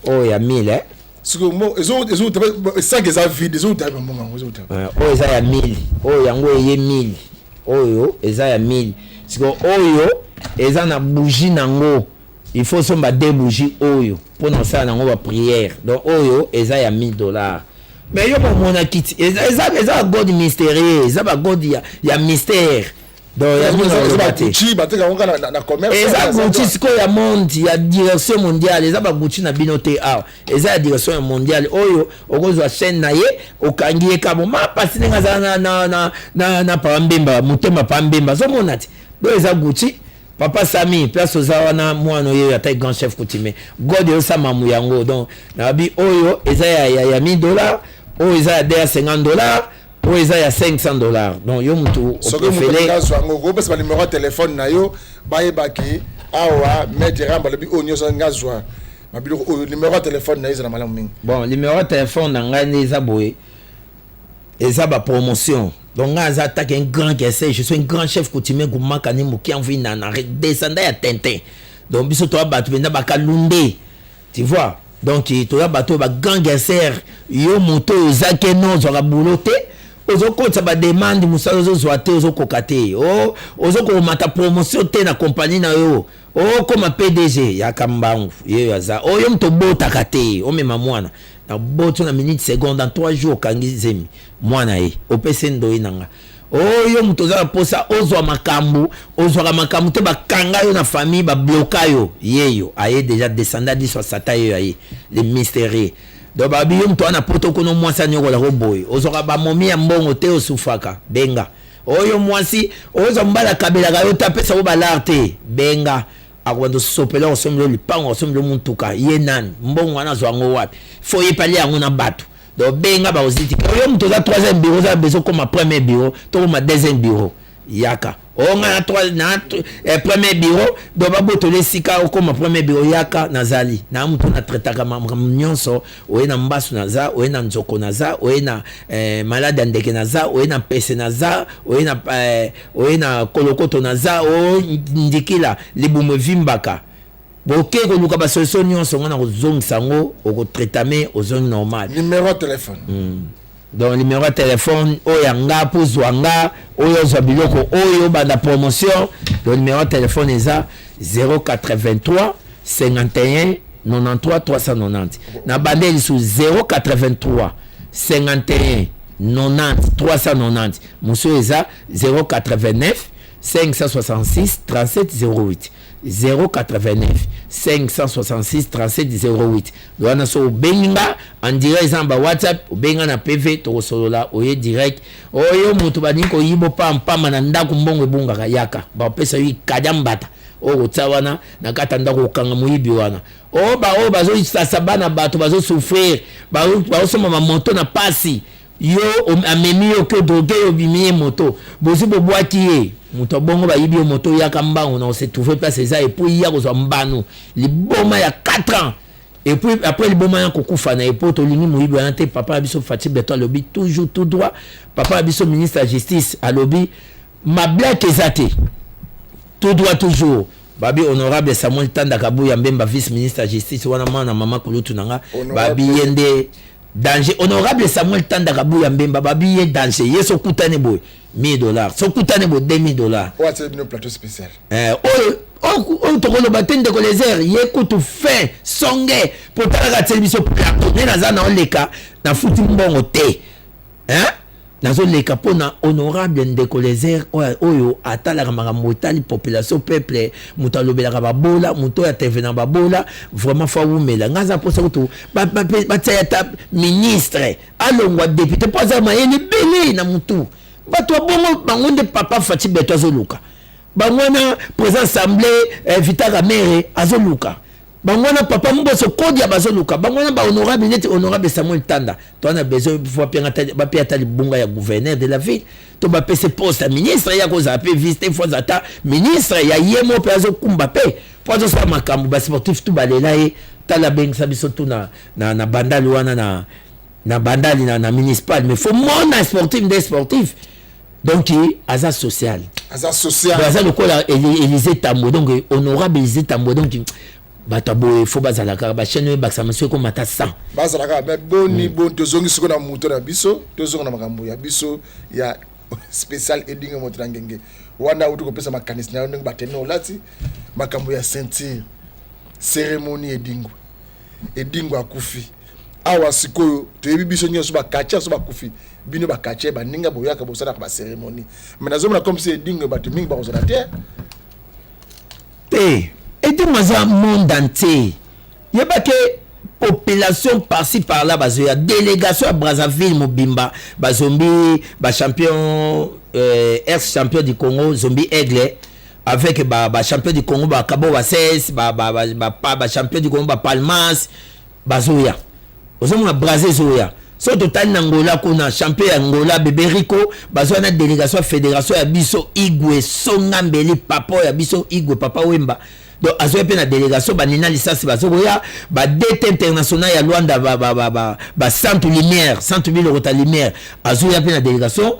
Oyo ya 1000, eh? Sikoyo ezouta, sac eza vide, ezouta bambongo yango ezouta. Oyo eza ya 1000. Oyo yango eye 1000. Oyo eza ya 1000. Sikoyo oyo eza na bougie nango, il faut somba deux bougies oyo mpona kosala nango baprière. Donc oyo eza ya 1000 dollars. Mais yo bomona kiti eza bagode mystérieux, eza bagode ya mystère. Donc yango naloba te. Gucci bateka yango kaka na commerce. Eza Gucci sikoyo ya monde, ya direction mondiale. Eza bagucci na bino te awa, eza ya direction ya mondiale. Oyo okozwa chaîne na ye, okangi ye kabo mapasi ndenge aza na papa Mbemba, motema papa Mbemba, azomona te. Do eza Gucci. Papa Sami, place oza wana, mwana oyo ata grand chef coutumier God eyosamamu yango. Donc nababi oyo eza ya 1000 dollars, oyo eza ya 250 dollars. Oyo eza ya 500 $. Donc yo mutu Soki moto alingi azwa yango, okopesa banimero ya telefone na yo, bayebaki awa Maître Ramba alobi oyo nyonso alingi azwa babiloko oyo, nimero ya telefone na yo ezala malamu mingi. Bon, numéro ya telefone na ngai nde eza boye, eza bapromotion. Donc ngai aza attaque un grand guerrier, je suis un grand chef coutumier gumaka ni mokiamvu inana, descendant ya Tintin. Donc biso toya bato mpenza bakalunde, tu vois. Donc toya bato oyo bagrand guerrier. Yo moto oyo oza keno, ozwaka boulot te, ozokotisa bademande, mosala ozozwa te, ozokoka te, ozokomata promotion te na compagnie na yo, okoma PDG, yaka mbangu, ye oyo aza oyo. Moto obotaka te, omema mwana na boto na minute seconde, en 3 jours okangi zemi, mwana ye opesi ndoi na nga. Oyo moto oza na mposa ozwa makambo, ozwaka makambo te, bakanga yo na famille, babloka yo, yeyo aye déjà descendant diso sata, yeyo aye le mystérieux. Donc babi yo moto wana poto kuna, mwasi anyokolaka boye, ozwaka bamomi ya mbongo te, osufaka, benga. Oyo mwasi ozwa mobali akabelaka yo te, apesa yo balare te, benga, akobanda osopela, osombi lipango, osombi mutuka. Ye nani? Mbongo wana azwa yango wapi? Fo yepali yango na bato. Donc benga, bakoziti. Oyo moto oza troisième bureau, oza besoin okoma premier bureau to koma deuxième bureau, yaka. Oyo nga na premier bureau, donc babotola esika, okoma premier bureau, yaka. Nazali na motu natraitaka makambo nyonso. Oye na mbasu naza, oye na nzoko naza, oye na malade ya ndeke naza, oye na mpese naza, oye na kolokoto naza, o ndikila libumu evimbaka, boke koluka basolution nyonso, nga na kozongisa yango, okotraitame, ozongi normal. Numéro ya telefone? Donc numéro ya telefone oyo ya nga mpo ozwa nga, oyo ozwa biloko oyo banda promotion, donc numéro ya telefone eza 083 51 93 390. Na bande lisusu, 083 51 90 390. Mosusu eza 089 566 37 08, 089 566 37 08. Wana so obengi nga en direct, eza na ba WhatsApp, obenga na PV, tokosolola, oye direct. Oyo moto balingi koyiba pampamba na ndako, mbongo ebungaka, yaka, bapesa yo ikada mbata oyo kotia wana na kati ya ndako, kokanga moyibi wana. Oyo baoyo bazosasa bana bato, bazosouffrir, bazosomba bamoto na pasi, yo amemi yo ke odroge yo, obimi ye moto, bozwi bobwaki ye moto abongo, bayibi yo moto, oyaka mbango na ose trouve place eza. Et puis ya kozwa mbano liboma ya 4 ans, et puis après liboma ya kokufa na ye, po tolingi moyibi wana te. Papa ya biso Fatshi Béton alobi toujours tout droit. Papa ya biso ministre ya Justice alobi mablake eza te, tout droit toujours. Babi honorable Samuel Tanda Kabuya Mbemba, vice ministre ya Justice wana, mwana mama kulutu na nga, babi ye nde danger. Honorable Samuel Tanda Kabuya Mbemba, babi ye danger. Ye sokutani boye 1000 $, sokutani boye 2000 $. Oyo atie bino plateau spécial. Oyo oyo tokoloba te, ndeko Lezer, ye kutu fin songe po talaka atieli biso plateau. Nde naza na oleka, nafuti mbongo te, hein? Nazoleka mpo na honorable ndeko Lezer oyo atalaka makambo etali population, peuple, moto alobelaka babola, moto oyo atervenaka babola. Vraiment fo awumela. Ngai aza mposa kutu batia ye ata ministre, alongwa député, mpo aza mayele ebele na motu. Bato ya bongo, bango nde papa Fatshi Béton azoluka. Bango wana président assemblée Vital Kamerhe azoluka, bango wana papa Mboso Kodia bazoluka, bango wana bahonorable neti honorable Samuel Tanda. To wana besoin bapia ata libunga ya gouverneur de la ville, to bapesa poste ya ministre, ya kozala mpe vice te, fo aza ata ministre ya ye mo mpe azokumba mpe mpo azosala makambo. Basportif tu balela ye. Tala, abengisa biso tu na Bandali wana, na Bandali, na municipal. Mais fo mona sportif nde sportif, donc aza social. Aza social. Aza lokola Élysée Tambo, donc honorable Élysée Tambo. Donc bato ya boye fo bazala kaka bachaîne oyo ebakisama soki ekomata 100. Bazala kaka. Mais boni boni, tozongi sikoyo na moto na biso, tozonga na makambo ya biso ya spécial Edingwe moto na ngenge. Wana auti kopesa makanisi na yo ndenge batene olati makambo ya ceinture, cérémonie Edingwe. Edingwe akufi awa. Sikoyo toyebi biso nyonso bakatia so bakufi, bino bakatia baninga boyaka bosalaka bacérémonie, mais nazomona comme si Edingwe bato mingi bakozala te. Te, Edingwe aza monde entier. Yebake population par-ci par-là bazoya, délégation ya Brazzaville mobimba, bazombi bachampion, ex champion du Congo Zombi Aigle, avec bachampion du Congo bakabo bases, bachampion du Congo bapalmas bazoya. Ozomona Braza ezoya. Soki totali na Angola kuna, champion ya Angola Bebe Rico bazwa na delegation ya federation ya biso Igwe Songa Mbeli, papa oyo ya biso Igwe Papa Wemba. Donc azwa mpe na delegation ba Nina Lisasi bazokoya, ba DT international ya Luanda ba ba ba ba, ba Santu Lumière, Santu Bilokota Lumière azoya mpe na delegation.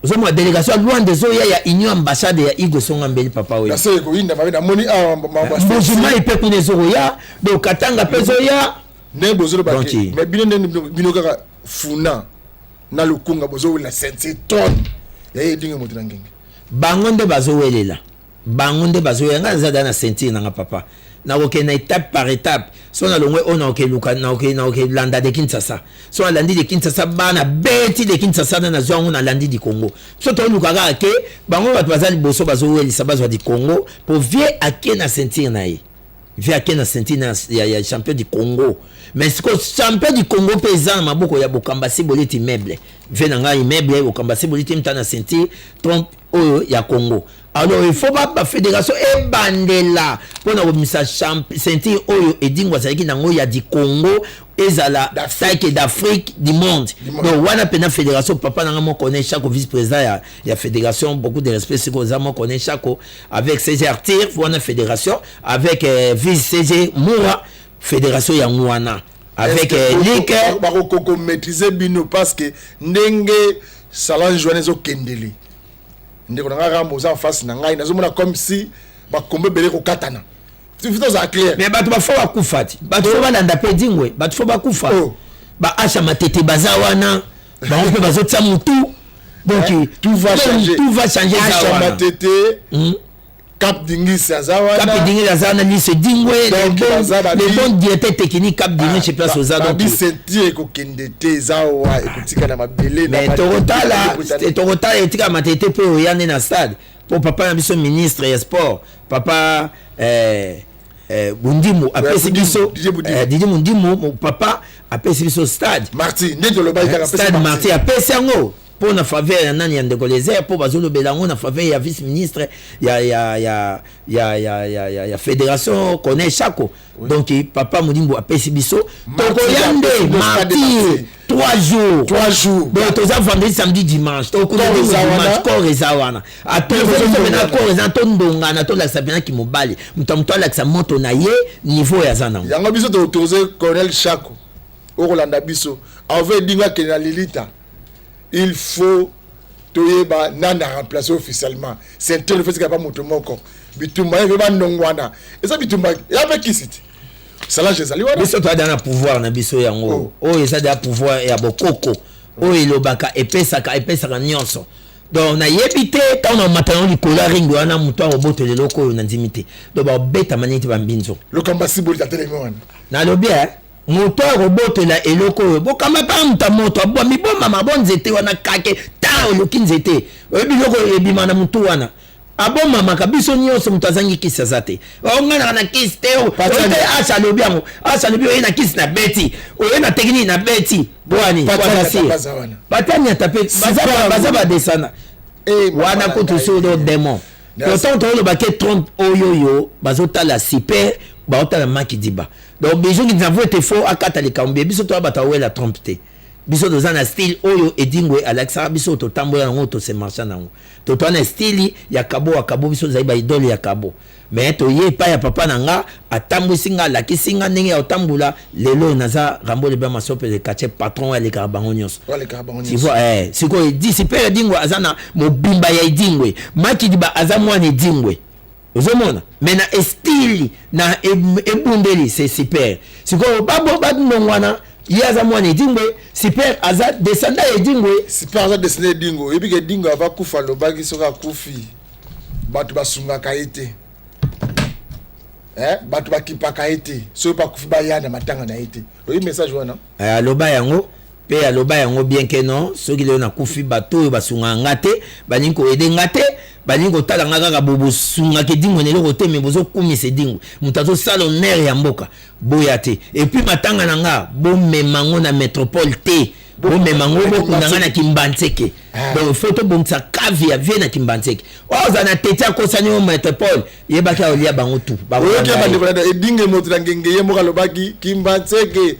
Ozomona delegation ya Luanda ezoya ya Union ambassade ya Igwe Songa Mbeli Papa Wemba. Nase ekoyinda mabe namoni awa Mbujimayi mpe kuna ezokoya, donc Katanga mpe ezoya. Ndenge bozoloba te, mais bino nde bino kaka funa na lukunga bozowelela ceinture trône ya ye Edingwe moto na ngenge. Bango nde bazowelela, bango nde bazowelela. Ngai naza da na ceinture nanga papa, nakokende na étape par étape. So nalongwe oyo nakokeluka, nakokelanda de Kinshasa. So nalandi de Kinshasa, bana beti de Kinshasa na nazwa yango, nalandi di Congo. So toluka kaka ke bango bato baza liboso bazowelisa bazwa di Congo po vie ake na ceinture na ye. Vie ake na ceinture na ya, ya champion du Congo. Mais sikoyo champion du Congo mpe eza na maboko ya Bokamba Siboliti immeuble. Vie na ngai immeuble Bokamba Siboliti mta na ceinture trompe oyo ya Congo. Alors il faut ba, ba fédération ebandela mpo na kobimisa ceinture oyo Edingwe azalaki nango ya du Congo ezala sake d'Afrique du monde. Donc wana pena fédération papa nanga moko connaît Chako vice-président ya, ya fédération, beaucoup de respect siko oza moko connaît Chako avec CG Arthur wana fédération avec vice CG Moura fédération ya ngwana avec Lick bakokoko maîtriser bino parce que ndenge Salange wana ezokendele ndeko na ngai Rambo oza en face na ngai nazomona comme si bakombe ebele kokatana. Tozala clair. Mais bato bafo bakufa ti, bato fo balanda mpe Edingwe, bato fo bakufa. Ba Asha Matete baza wana, bango mpe bazotia mutu. Donc tout va changer. Tout va changer. Asha Matete, Cap Dingis aza wana. Cap Dingis aza wana, Lise Edingwe, le bon directeur technique Cap Dingis chez place oza. Donc babi ceinture ekokende te, eza wa ekotika na mabele. Mais tokotala, tokotala etika Matete mpe oya nde na stade. Po papa na biso ministre ya sport, papa Bundimu apesi biso Didi Mundimu, papa apesi biso stade Marti, nde tolobaki kaka stade Marti apesi yango mpo na faveur ya nani, ya ndeko Lezer, mpo bazolobela yango na faveur ya vice ministre ya ya ya ya ya ya ya ya fédération Corneille Chako. Donc papa Mudimbu apesi biso tokoya nde martyr 3 jours. 3 jours. Donc toza vendredi, samedi, dimanche. Tokunda dimanche, corps eza wana. Atoza biso mena corps eza tondongana, tolakisa mpena kimobali. Moto moto alakisa moto na ye niveau ya za nango. Yango biso toautoriser Corneille Chako okolanda biso. Avant Edingwe akende na Lilita, il faut toyeba nani a remplacer officiellement. Ceinture le fait pa moto moko. Bitumba ye ba ndongwana. Eza bitumba ya pe kisi ti. Salange ezali wana. Biso toza na pouvoir na biso yango. Oyo eza da pouvoir ya bokoko. Oyo elobaka epesaka, epesaka nyonso. Donc nayebi te ntango na mata yango likolo ya ringi wana moto akobotela eloko oyo nandimi te. Donc babetama neti bambinzo. Lokamba siboli tatelemi wana. Nalobi moto akobotela eloko oyo bokamba mpe moto ya moto abwa mibomama bo nzete wana kake ta oluki nzete oyebi biloko ebima na motu wana abomamaka biso nyonso moto azangi kisi aza te. Onganaka na kisi te, oye asa alobi yango, asa alobi oye na kisi na beti, oye na technique na beti bwani patani ata pe baza badesana wana kutu so do démon. Pourtant toloba ke trompe oyo yo bazotala super baotala Makidiba. Donc bijou qui n'avait été faux akata likambo biso to abata wela trompe te. Biso toza na style oyo Edingwe alakisaka biso totambola nango to se marcha nango. Totoa na style ya kabo ya kabo biso tozali ba idole ya kabo. Mais toye epai ya papa na nga atambwisi nga alakisi nga ndenge ya kotambola lelo naza Rambo Lebert Masope le quartier patron oyo alekaka bango nyonso. Tu vois sikoyo super Edingwe aza na mobimba ya Edingwe. Makidiba aza mwana Edingwe. Ozomona mais na style na ebundeli c'est super. Sikoyo babo bandongwana ye aza mwana Edingwe, super aza descendant ya Edingwe. Super aza descendant ya Edingwe. Oyebi ke Edingwe ava kufa alobaki soki akufi bato basungaka ye te. Bato bakipaka ye te. Soki bakufi baya na matanga na ye te. Oyebi message wana? Aloba yango pe aloba yango bien que non soki lelo nakufi bato oyo basungaka nga te, balingi koyede nga te, balingi kotala nga kaka bo bosungaka Edingwe na eloko te mais bozokumisa Edingwe. Moto azosala honneur ya mboka boya te. Et puis matanga na nga bomema ngo na métropole te. Bomema ngo bokunda nga na Kimbanseke. Donc il faut tobongisa cave ya vie na Kimbanseke. Oyo oza na tete akosani yo métropole, yebaki aolia bango tout. Oyoki bandeko na Edingwe moto na ngenge ye moko alobaki Kimbanseke.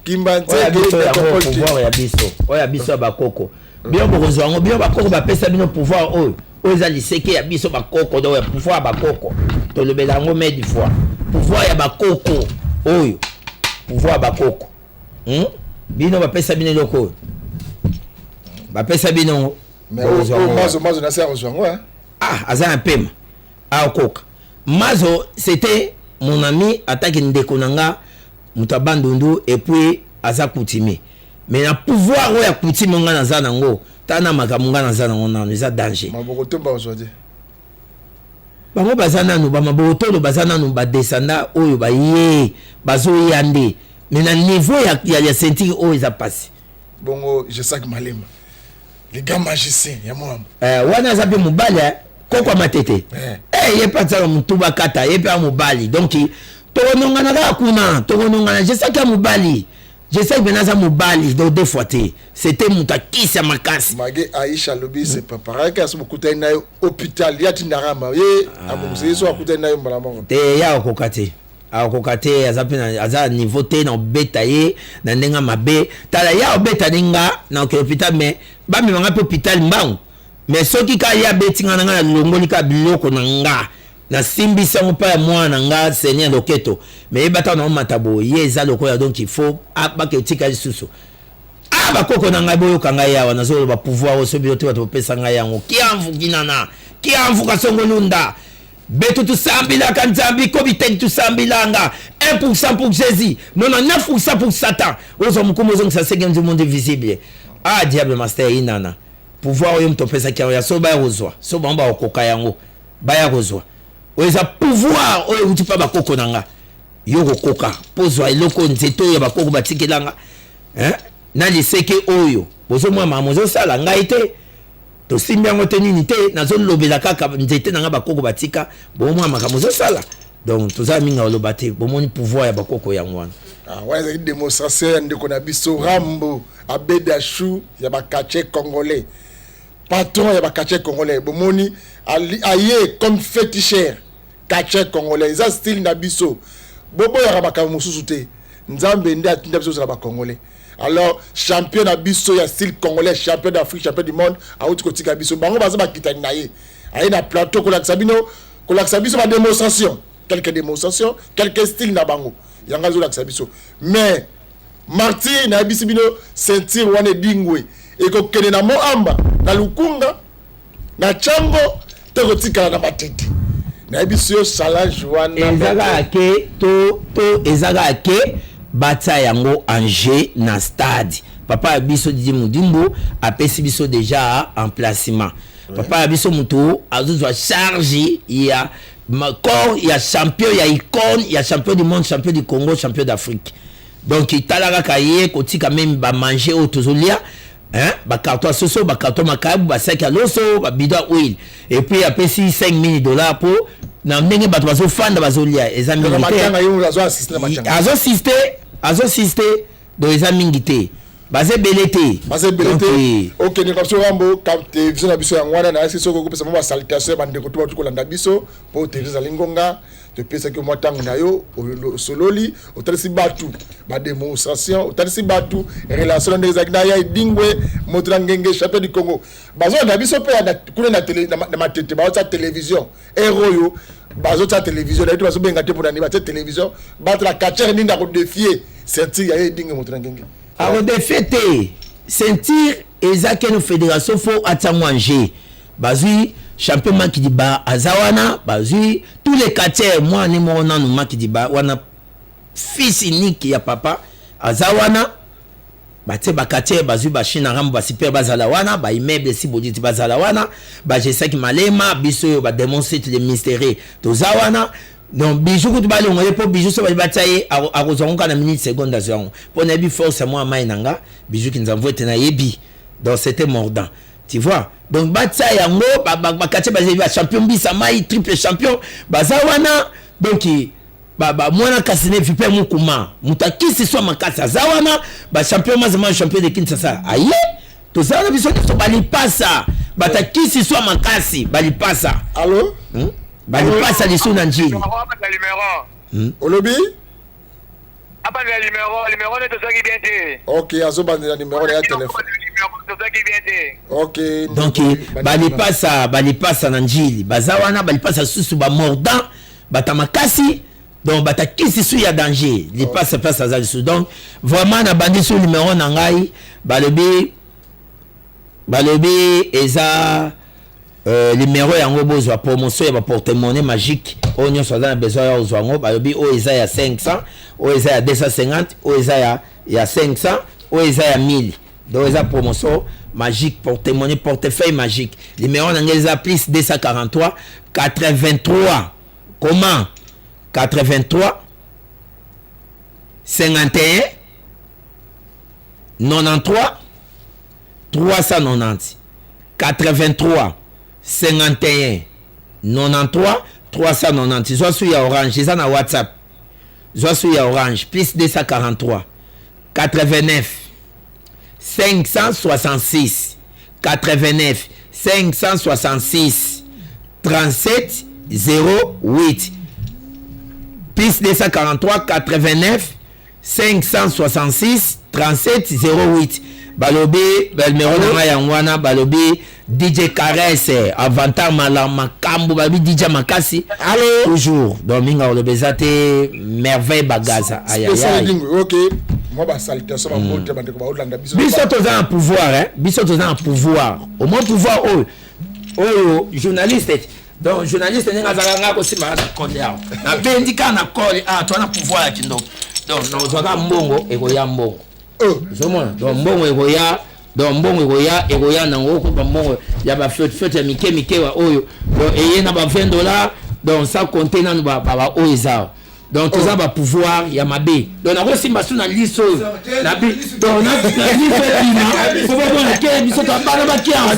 Kimbanseke pouvoir ya biso, oyo ya biso ya bakoko. Bino bokozwa yango, bino bakoko bapesa bino pouvoir oyo. Oyo eza liseke ya biso bakoko, donc ya pouvoir ya bakoko. Tolobela yango mais du fois. Pouvoir ya bakoko oyo. Pouvoir ya bakoko. Bino bapesa bino eloko oyo. Bapesa bino. Mais mazo mazo na se akozwa yango hein. Ah, aza na pema. Akoka. Mazo c'était mon ami ataki ndeko na nga moto ya Bandundu et puis aza coutumier. Mais na pouvoir oyo ya coutume nga naza nango, tana makambo nga naza nango nano eza danger. Maboko tomba ozwa te. Bango baza nanu ba maboko tolo baza nanu ba descendants oyo ba ye bazoya nde. Mais na niveau ya ya, ya ceinture oyo eza pasi. Bongo Jesac Malema. Les gars magiciens ya mwamba. Eh, wana aza pe mobali eh. Koko matete. Eh, eh ye pe atisaka mutu bakata, ye pe mobali. Donc tokonongana kaka kuna, tokonongana. Jesac ya mobali. Jesac pena aza mobali, donc deux fois te. C'était mutu akisi ya makasi. Mage Aisha lobi se preparaki aso bokutani na ye hôpital ya tindarama ye abongisa ye so akutani na ye mbala moko. Te ya okoka te. Akoka te, aza pe na aza niveau te na obeta ye na ndenge mabe. Tala ya obeta ni nga na oke hôpital mais ba mema nga pe hôpital mbangu. Mais soki ka ye abeti nga na nga na longoli ka biloko na nga na simbisi yango pa ya mwana na nga Seigneur Loketo. Mais ye bata na omata boye ye eza lokola donc il faut bake tika lisusu. Ah bakoko na ngai boyoka ngai awa nazoloba pouvoir oyo soki bino te bato bopesa ngai yango. Kiamvu kinana, kiamvu kasongolunda. Betu tusambilaka Nzambi ko biteki tusambilanga 1% pour Jésus 99% pour Satan ozwa mokumba ozongisa seke du monde visible ah diable master inana pouvoir oyo moto opesaki yango ya so baya kozwa so bango bakokoka yango baya kozwa oyo eza pouvoir oyo euti mpa bakoko na nga yo kokoka mpo ozwa eloko nzete oyo ya bakoko batikelanga hein? Na liseke oyo bozomona makambo ozosala ngai te tosimbi yango te nini te nazolobela kaka nzete na nga bakoko batika bomona makambo ozosala donc toza mingi oloba te bomoni pouvoir ya bakoko yango wana. Ah, wana ezalaki démonstration ya ndeko na biso Rambo Abedachou ya bakache congolais, patron ya bakache congolais. Bomoni aye comme féticheur catcheur congolais, eza style na biso. Boboyaka makambo mosusu te, Nzambe nde atinda biso kozala bacongolais. Alors champion na biso ya style congolais, champion d'Afrique, champion du monde auti kotika biso. Bango baza bakitani na ye, aye na plateau kolakisa bino, kolakisa biso ba démonstration, quelques démonstrations, quelques styles na bango yango azolakisa biso. Mais martyr nayebisi bino ceinture wana edingwe ekokende na Moamba, na Lukunga, na Tshango te kotikala na Matete. Nayebisi yo challenge wana eza kaka ke to to eza kaka ke batia yango en jeu na stade. Papa ya biso Didi Mudimbu apesi biso déjà emplacement. Papa ya biso mutu azozwa charge ya corps ya champion ya icône ya champion du monde, champion du Congo, champion d'Afrique. Donc tala kaka ye kotika meme ba manger oyo tozolia, hein, ba carton ya soso, ba carton makayabu, ba sac ya loso, ba bidon ya huile. Et puis apesi $5000 po na ndenge bato bazofanda bazolia eza mingi te. Matanga yo azo assister na matanga. Azo assister, azo assister, donc eza mingi te. Baza ebele te. Baza ebele te. Ok, ndeko biso Rambo, cap télévision na biso yango wana na yasi soko kopesa mwa salutation ya bandeko to batu kolanda biso po télévision ezali ngonga. Topesaki mwa ntango na yo, osololi, otalisi batu ba démonstration, otalisi batu relation na ndenge ezalaki na ya Edingwe, moto na ngenge champion du Congo. Bazolanda biso pe kuna na tele, na Matete, bazotia télévision. Heure oyo bazotia télévision, nayebi te bazobenga te mpona nini batie télévision, batala catcheur nini akodefie ceinture ya ye Edingwe moto na ngenge. Akodefie te ceinture eza keno fédération fo atia ngo en jeu. Bazui champion Makidiba aza wana, bazui tous les catcheurs, mwana ne moko nanu Makidiba wana fils unique ya papa aza wana. Batie ba catcheurs, bazui ba China Rambo, ba super bazala wana, ba immeuble si boditi bazala wana, ba Jesaki Malema, biso oyo ba Demon City les mystérieux toza wana. Donc bijou kutu balongole po bijou so bali batia ye akozwa ngo kaka na minute seconde azwa yango. Po nayebi force ya mwa mayi na nga bijou Kinzamvu ete nayebi. Donc c'était mordant. Tu vois? Donc batia yango ba ba ba quartier ba ba champion mbisa mai triple champion baza wana donc ba ba mwana kasine viper mukuma mutakisi so makasi aza wana ba champion mazama champion de Kinshasa aye toza wana biso nyonso balipasa batakisi so makasi balipasa. Allo? Balipasa lisu na njili. Olobi? Abandela numero, numero nde tozwaki bien te. Ok, azobandela numero na ya telefone. Tozwaki bien te. Ok. Donc balipasa balipasa na njili baza wana balipasa susu ba mordant bata makasi donc batakisi su ya danger lipasa place aza lisusu donc vraiment nabandi su numero na ngai balobi balobi eza Euh, numero yango bozwa promotion ya ba porte monnaie magique oyo nyonso aza na besoin ya kozwa yango balobi oyo eza ya 500 oyo eza ya 250 oyo eza ya, ya 500 oyo eza ya 1000 donc eza promotion magique porte monnaie portefeuille magique numero na ngai eza plus 243 83 comment 83 51 93 390 83 51 93 390 zwa su ya orange eza na whatsapp zwa su ya orange plus 243 89 566 89 566 37 08 plus 243 89 566 37 08 balobi numero na ngai yango wana balobi dj caresse avantar mala makambo balobi dj makasi Allo? toujours donc mingi akoloba eza te merveille bagaza Spécial ayayay Edingwe, ok. Mwa ba salutation ba mbote bandeko baolanda biso. biso toza na pouvoir hein? biso toza na pouvoir au moins pouvoir oyo oyo journaliste donc journaliste ndenge azalaka nga kosimbaka na kole awa nabendi kaka na kole awa toza na pouvoir ya kindoki donc nakozwaka mbongo ekoya mbongo ozomona donc mbongo ekoya donc mbongo ekoya ekoya nango okoba mbongo ya bafete fete ya mike mike wa oyo donc eye na ba 20 dollars donc sans compter nanu baoyo eza awa donc toza ba pouvoir ya mabe donc nakosimba su na liso oyo donc na liso ebima po bomona ke biso to bana bakiango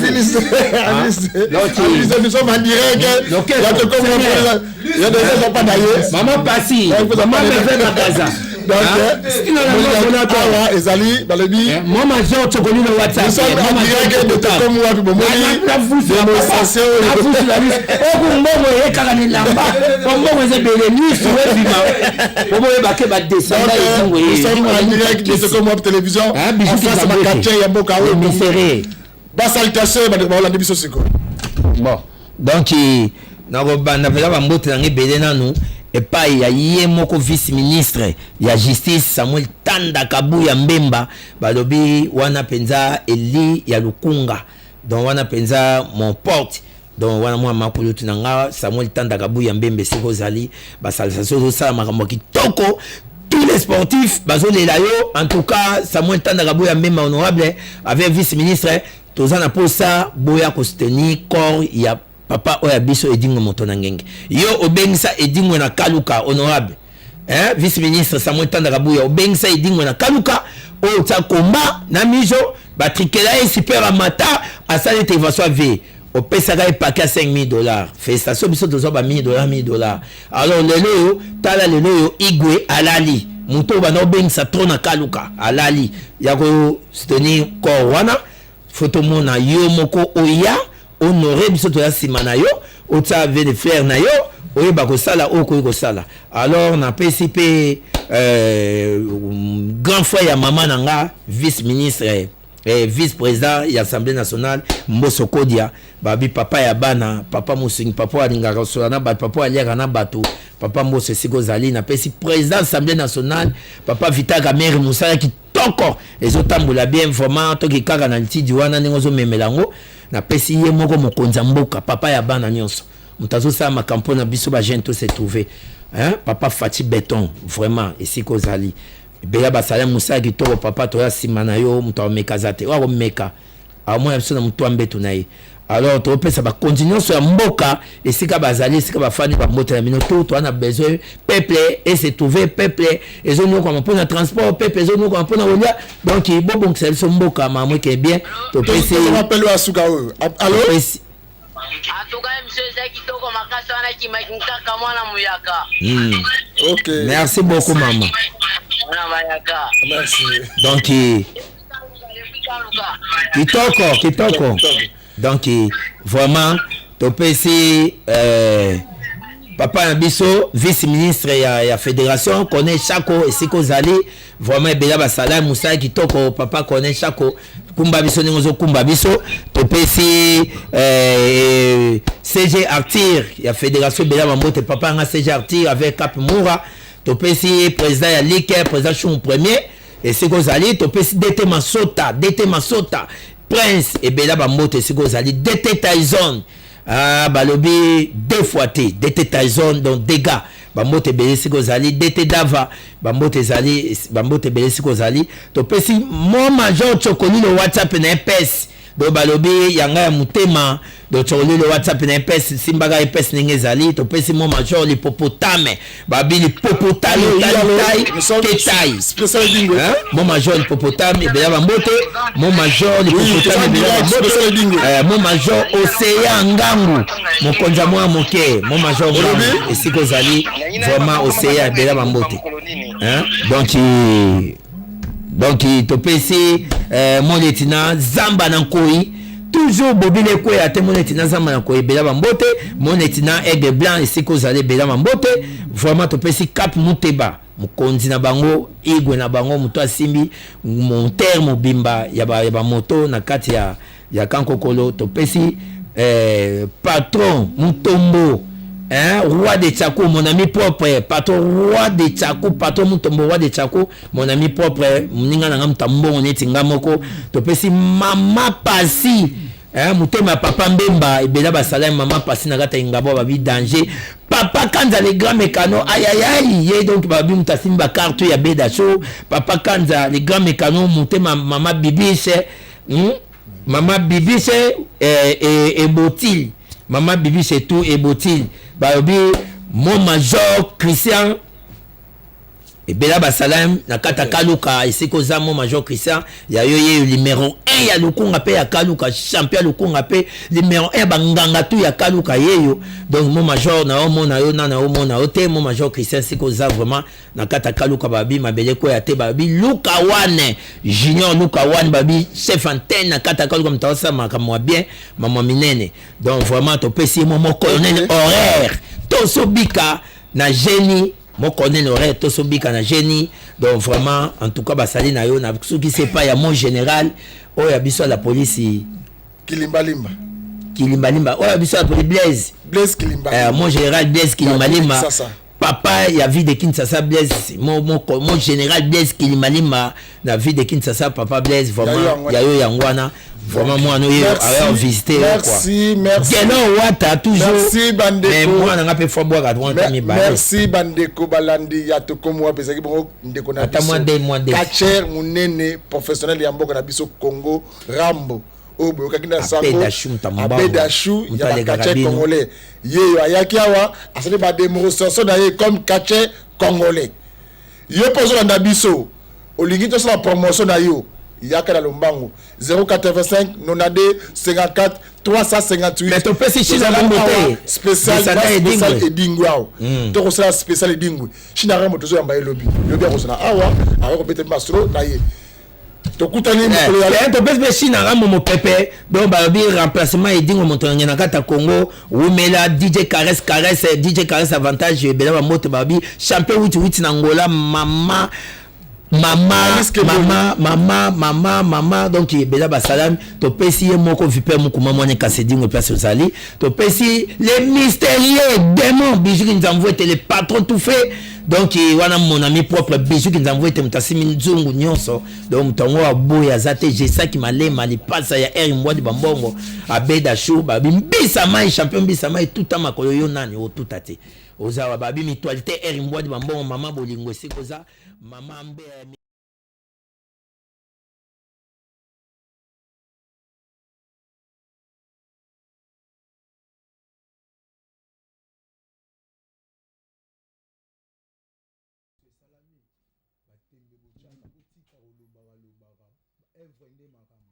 mama pasi mama meve magaza awa ezali balobi mo major cokoli na whatsappnafusu mbongo eye kaka na elamba po mbongo eza ebele lisu ebima po boyeba ke badescenda ezingo télévision en face baquartier ya mboka oyo misere basalutation bandeko baolandi biso sikoyo bon donc nakobanda mpenza bambote nanga ebele nanu epai ya ye moko vice ministre ya justice samuel tanda kabuya mbemba balobi wana mpenza eli ya lukunga donc wana mpenza mon porte donc wana mwa makulutu na nga samuel tanda kabuya mbemba esika ozali basalisa ozosala makambo ya kitoko tous les sportifs bazolela yo en tout cas samuel tanda kabuya mbemba honorable avec vice ministre toza na posa boya kosoutenir corps ya papa oyo ya biso edingwe moto na ngenge yo obengisa edingwe na kaluka honorable hein? vice ministre samuel tanda kabuya obengisa edingwe na kaluka oyo tia komba na miso batrikela ye super amata asali intervention ave opesaka ye paquet ya 5000 dollars félicitation biso tozwa ba 1000 dollars 1000 dollars alors lelo oyo tala lelo oyo igwe alali moto oyo banda obengisa tro na kaluka alali ya kosoutenir corps wana fo tomona yo moko oya honore biso toza nsima na yo otia ve de fleur na yo oyeba kosala oyo okoki kosala alors napesi mpe euh, grand frère ya mama na nga vice ministre eh, vice président ya assemblée nationale mboso kodia babi papa ya bana papa mosungi papa oyo alingaka kosola na bato papa oyo aliaka na bato papa mboso esika ozali napesi président assemblée nationale papa vital kamerhe mosala kitoko ezotambola bien vraiment toki kaka na litidi wana ndenge ozomemela yango napesi ye moko mokonzi ya mboka papa ya bana nyonso moto azosala makambo mpo na biso bajeune to se trouve hein? papa faci beton vraiment esika ozali ebele basala mosala kitoko papa toya nsima na yo moto akomeka aza te oyo akomeka amona biso na moto ya mbeto na ye alors topesa bakonzi nyonso ya mboka esika bazali esika bafandi bambote na bino to toza na besoin peuple ese trouve peuple ezonyokwama mpo na transport peuple ezonyokwama mpo na kolia donc bobongisa biso mboka makambo eke bien topesi appel oyo asuka oyo allo topesi En tout cas, monsieur eza kitoko makasi wana kimaki kaka mwana muyaka. Hmm. ok merci beaucoup mama Mwana mayaka. merci donc eh, kitoko kitoko donc eh, vraiment topesi euh, Papa na biso vice ministre ya, ya fédération Corneille Chako, esika ozali vraiment ebele basala mosala kitoko. Papa Corneille Chako, kumba biso ndenge ozokumba biso. Topesi CG Arthur ya fédération ebele bambote, papa yanga CG Arthur avec Cap Moura. Topesi président ya ligue, président Chung premier, esika ozali. Topesi DT Masota, DT Masota Prince, ebele bambote esika ozali. DT Tyson, ah, balobi deux fois te, DT Tyson, donc dégâts, bambote ebele esika ozali. DT Dava, bambote ezali, bambote ebele esika ozali. Topesi mo major Chokolilo, WhatsApp na epesi, donc balobi yanga ya motema. Donc Chokolilo, WhatsApp na epesi, simbaka epesi ndenge ezali. Topesi mo major Lipopotame, babi lipopotame tai ke tai. Mo major Lipopotame, ebele bambote. Mo major Lipopotame, ebele bambote. Mo major Oseya Ngangu, mokonzi ya mwana moke, mo major Ngangu, esika ozali vraiment, Oseya, ebele bambote. Donc topesi mo lieutenant Zamba na Nkoi, toujours bobile ekweya te. Mo lieutenant Zamba na Nkoi, ebele bambote. Mo lieutenant Aigle Blanc, esika ozali, ebele bambote vraiment. Topesi Cap Muteba, mokonzi na bango, igwe na bango, moto asimbi montere mobimba ya bamoto na kati ya Kankokolo. Topesi patron Mutombo, hein, roi de Tchakou, mon ami propre, patron roi de Tchakou, patron Mutombo, roi de Tchakou, mon ami propre, moninga na nga, moto mbongo neti nga moko. Topesi mama Pasi, hein, motema ya papa Mbemba, ebele basala mama Pasi na kati ya Ingabo, babi danger. Papa Kanza le grand mécano, ayayay ye, donc babi moto asimbi bacarte ya beda show. Papa Kanza le grand mécano, motema mama Bibise, Mama Bibise, ebotile mama Bibise tout ebotile. Balobi mon major Christian, ebela basalem na kati ya Kaluka, esika oza, mo major Christian ya yo ye numéro 1 ya Lukunga mpe ya Kaluka, champion ya Lukunga mpe numéro 1 ya banganga tu ya Kaluka yeyo. Donc mo major na omona yo na omona yo te, mo major Christian, esika oza vraiment na kati ya Kaluka, babi mabele kwea te. Babi Luka wane junior, Luka wane, babi chef antenne na kati ya Kaluka, moto asala makambo ya bien, mamwa minene. Donc vraiment topesi ye mo colonel horaire, tosobika na génie, mo colonel horaire, tosobika na génie. Donc vraiment, en tout cas basali na yo na soki c'est pas ya mon général oyo ya biso ya la police. Kilimbalimba. Kilimbalimba oyo ya biso ya police, Blaise. Blaise Kilimbalimba. Mon général Blaise Kilimbalimba, papa ya ville de Kinshasa, Blaise, mon général Blaise Kilimalima na ville de Kinshasa, papa Blaise, vraiment ya yo yango wana vraiment mwana oyo aya visiter. Merci, merci. Gelo Wata toujours. Merci bandeko. Mais mwana nga mpe fo bwaka mwana mibale. Merci bandeko balandi ya Tokomi Wapi. Ezalaki bongo ndeko na biso catcheur monene professionnel ya mboka na biso Congo, Rambo, oyo boyokaki na sango Abedashu ya bacatcheur congolais. Ye ayaki awa, asali badémonstration na ye comme catcheur congolais. Yo mpo ozolanda biso, olingi tosala promotion na yo, yaka na lombango 085 92 54 358. Mais topesi China Rambo te. Spécial Edingwe awa, tokosala spécial Edingwe. China Rambo tozoyamba ye lobi, lobi akozala awa, akokobeta masolo na ye. Tokutani mokolo ya topesi mpe China Rambo mopepe. Donc balobi remplacement Edingwe, moto yange na kati ya Congo, wumela. DJ Caresse, Caresse, DJ Caresse avantage, ebele bambote. Balobi champion 88 na Ngola, mama mama mama mama mama mama. Donc ebele basalami. Topesi ye moko viper mokuma mwana ekasi Edingwe, place ozali. Topesi le mystérieux démon Bijou Nzamvu ete le patron tout fait. Donc wana mon ami propre Bijou Nzamvu ete moto asimi nzungu nyonso. Donc moto yango aboyi aza te. Jesaki Malema, lipasa ya air mbwadi bambongo abeda chou, babi mbisa mai champion, mbisa mai tuta makolo yo nani otuta te ozawa. Babi mutualité air mbwadi bambongo, mama bolingo, esika oza mama mbe. Esalami batembe botyaka, botika kolobaka lobaka, œuvre nde makambo.